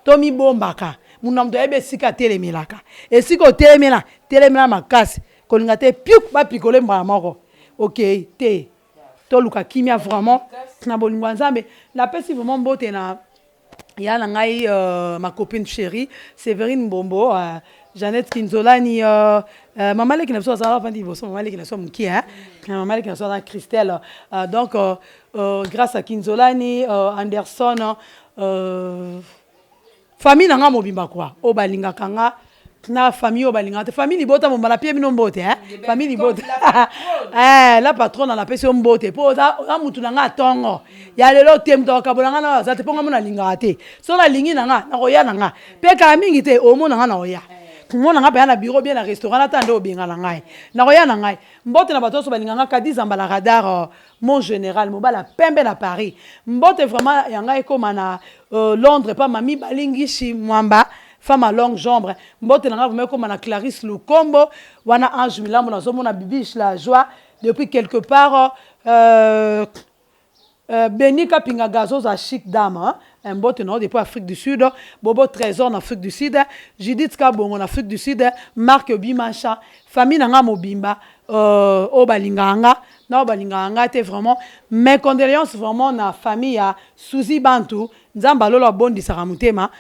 tomibombaka. Mundu na moto ayebi esika atelemelaka. Esika otelemela, telemela makasi. Kolinga te piuk bapikole mbala moko okei te. Toluka kimia vraiment na bolingo ya Nzambe. Napesi vraiment mbote na ya na ngai euh, ma copine chérie Severine Mbombo euh, Jeannette Kinzolani euh, euh, mama leki na biso azala vandi liboso mama leki na biso mokie hein mama leki na biso aza Christelle euh, donc euh, euh, grâce à Kinzolani euh, Anderson euh, Famille na nga mobimba quoi oyo balingaka nga na famille oyo balingaka te famille libota mobimba na pie bino mbote hein famille libota eh la patronne na pesi yo mbote po oza oza mutu na nga tongo ya lelo te mutu akabola nga na aza te po nga mona lingaka te so na lingi na nga nakoya na nga pe kala mingi te omona nga na oya mona nga pe na bureau bien na restaurant na tande obenga na ngai nakoya na ngai mbote na bato nyonso balinga nga kadi zamba la radar euh, Mon general mobali ya pembe na Paris mbote vraiment ya ngai ekoma na euh, Londres pa mami balingishi mwamba femme à longue jambe mbote na ngai vraiment ekoma na Clarisse Lukombo wana Ange Milambo nazomona Bibiche la joie depuis quelque part euh, euh, Beni Kapinga Gazoza chic dame hein? Mbote na yo depuis Afrique du Sud, Bobo Tresor na Afrique du Sud, Judith Kabongo na Afrique du Sud, Marc Bimacha, famille na nga mobimba euh, oyo balingaka nga na oyo balingaka nga te vraiment mes condoléances vraiment na famille ya Suzy Bantu. Nzambe alolo abondisaka motema,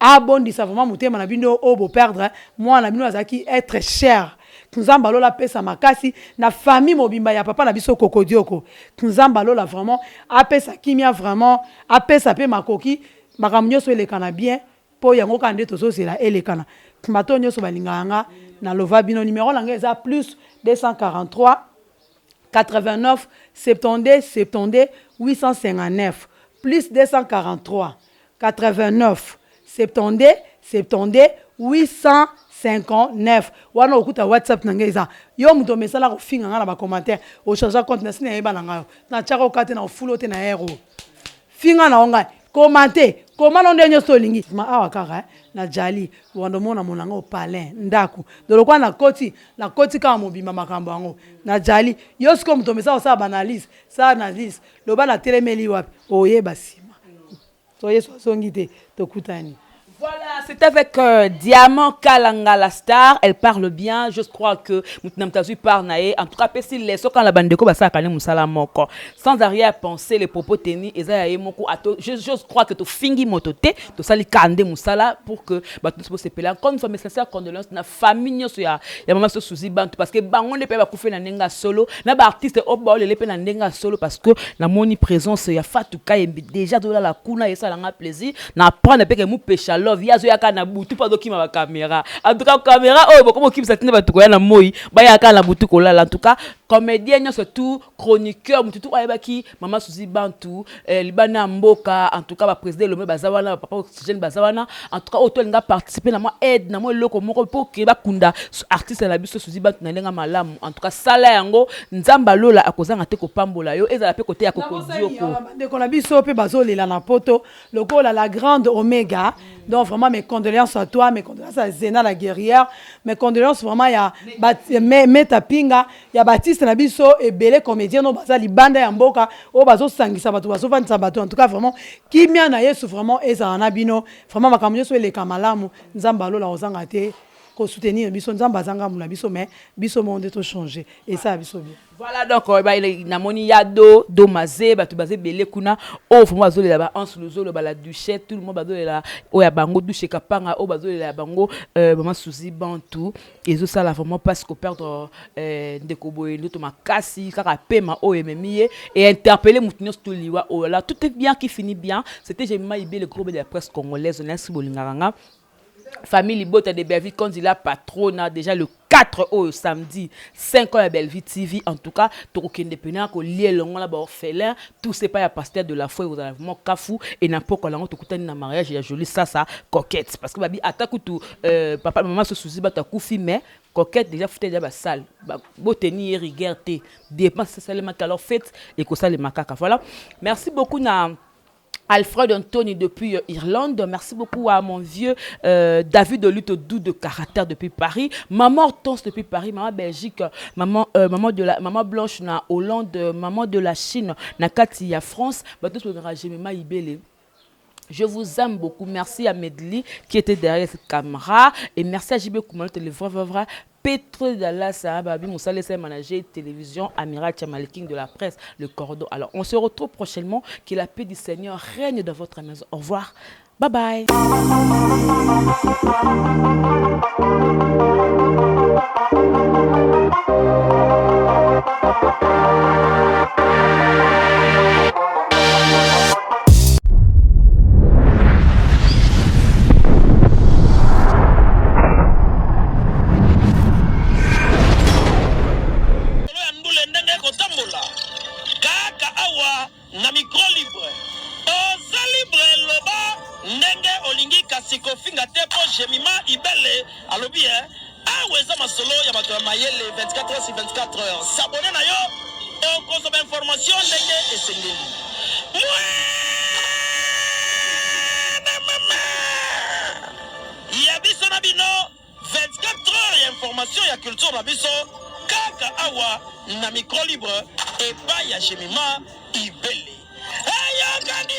abondisa vraiment motema na bino oyo bo perdre mwana na bino azalaki être cher. Nzambe alola apesa makasi na famille mobimba ya papa na biso Kokodioko. Nzambe alola vraiment apesa kimia vraiment apesa pe makoki makambo nyonso elekana bien po yango kaka nde tozozela elekana. Bato oyo nyonso balingaka nga na lova bino numero na nga eza plus 243 89 72 72 859 plus 243 89 72 72 859 wana okuta whatsapp na ngai eza yo moto omesala kofinga ngai na bacommentaire ochange compte na sini nayeba na ngai natiaka oka te na ofulo te na ero finga na yo ngai commente koma no nde nyonso olingi ma awa kaka eh, na jali wanda omona mona ngai opalin ndako do lokola nakoti nakoti kaka mobimba makambo yango na jali yo sikoyo moto omesala kosala baanalyse sala analyse loba natelemeli wapi oyeba nsima So Yesu azongi te, tokutani. Voilà, c'est avec euh, Diamant Kalanga, la star. Elle parle bien. Je crois que Moutinam Tazui parle nae. En tout cas, pesi leso quand la bande ko basa kane musala moko. Sans arrière-pensée, les propos tenus, eza ya moko ato. Je, je crois que to fingi motote, to sali kande musala pour que ba tous se pela. Encore une fois, mes sincères condoléances na famille nyoso ya ya maman so Suzy Bantu parce que bango nde pe ba kufe na ndenga solo, na ba artiste o ba olele pe na ndenga solo parce que na moni présence ya Fatou Kayembe déjà tolala kuna esala nga plaisir na apprendre pe ke mupesha love ye azoyaka na butu mpo azokima ba caméra. En tout cas caméra oyo bokoma okimisa tina bato koya na moi, bayaka na butu kolala. En tout cas comédien nyonso tout, chroniqueur, motu tout ayebaki mama Suzy Bantu eh, libanda ya mboka. En tout cas ba président elombe baza wana, ba papa oxygène baza wana. En tout cas oyo tolinga participer na mwa aide na mwa eloko moko mpo ke bakunda artiste na biso Suzy Bantu na ndenge malamu. En tout cas sala yango, Nzambe alola akozanga te kopambola yo, ezala pe kote ya kokodioko. Bandeko na biso pe bazolela na poto lokola la grande Omega. Donc vraiment mes condoléances à toi, mes condoléances à Zena la guerrière, mes condoléances vraiment ya Meta Pinga, ya Baptiste na biso ebele comédien no baza libanda ya mboka oyo bazosangisa bato bazovandisa bato. En tout cas vraiment kimia na Yesu vraiment ezala na bino, vraiment makambo nyonso eleka malamu. Nzambe alola kozanga te ko soutenir biso, Nzambe aza ngambo na biso, mais biso moko nde to changer esala biso bien. Voilà donc euh, ba namoni ya do do maze bato baza ebele kuna oyo vraiment bazolela ba Hans Luzolo ba la Duchesse, tout le monde bazolela oyo ya bango Duche Kapanga oyo bazolela ya bango euh, maman Suzy Bantu. Ezosala vraiment parce ko perdre euh, ndeko boye ndoto makasi kaka pema oyo ememi ye et interpeller moto nyonso to liwa oyo là. Tout est bien qui finit bien. C'était Jemima Ibe, le gros de la presse congolaise. Nasi bolingaka nga famille Libota de Bellevue Konzi la patrona déjà le 4 oyo samedi 5 ans ya Bellevue TV. En tout cas tokokende pena kolia elongo na ba orphelin tout c'est pas ya pasteur de la foi, kozala vraiment kafu et na poko lango tokutani na mariage ya Jolie Sasa Coquette parce que babi ata kutu euh, papa maman so Suzy bato akufi mais Coquette déjà futa déjà ba salle ba boteni ye rigueur te dépense esalemaki alors fête ekosalema kaka. Voilà, merci beaucoup na Alfred Anthony depuis Irlande. Merci beaucoup à mon vieux euh, David de Lutte doux de caractère depuis Paris. Maman Hortense depuis Paris. Maman Belgique. Maman, euh, maman, de la, maman Blanche na Hollande. Maman de la Chine na Kati ya France. Bato Jemima Ibele. Je vous aime beaucoup. Merci à Medley qui était derrière cette caméra. Et merci à JB Koumalote, le vrai, vrai, vrai. Petro Dallas, Babi Moussa, manager télévision, Amiral Chamali King de la presse, le cordon. Alors, on se retrouve prochainement. Que la paix du Seigneur règne dans votre maison. Au revoir. Bye bye. Solo ya ndule ndenge ekotambola kaka awa na micro libre. Oza libre, loba ndenge olingi, kasi kofinga te, mpo Jemima Ibele alobi e awa eza masolo ya bato ya mayele 24 heures sur 24 heures. S'abonner na yo, okozwa bainformation ndenge esengeli. Mwana mama ya biso na bino, 24 heures ya information ya culture na biso kaka awa na micro libre epai ya Jemima Ibele. Eyokani.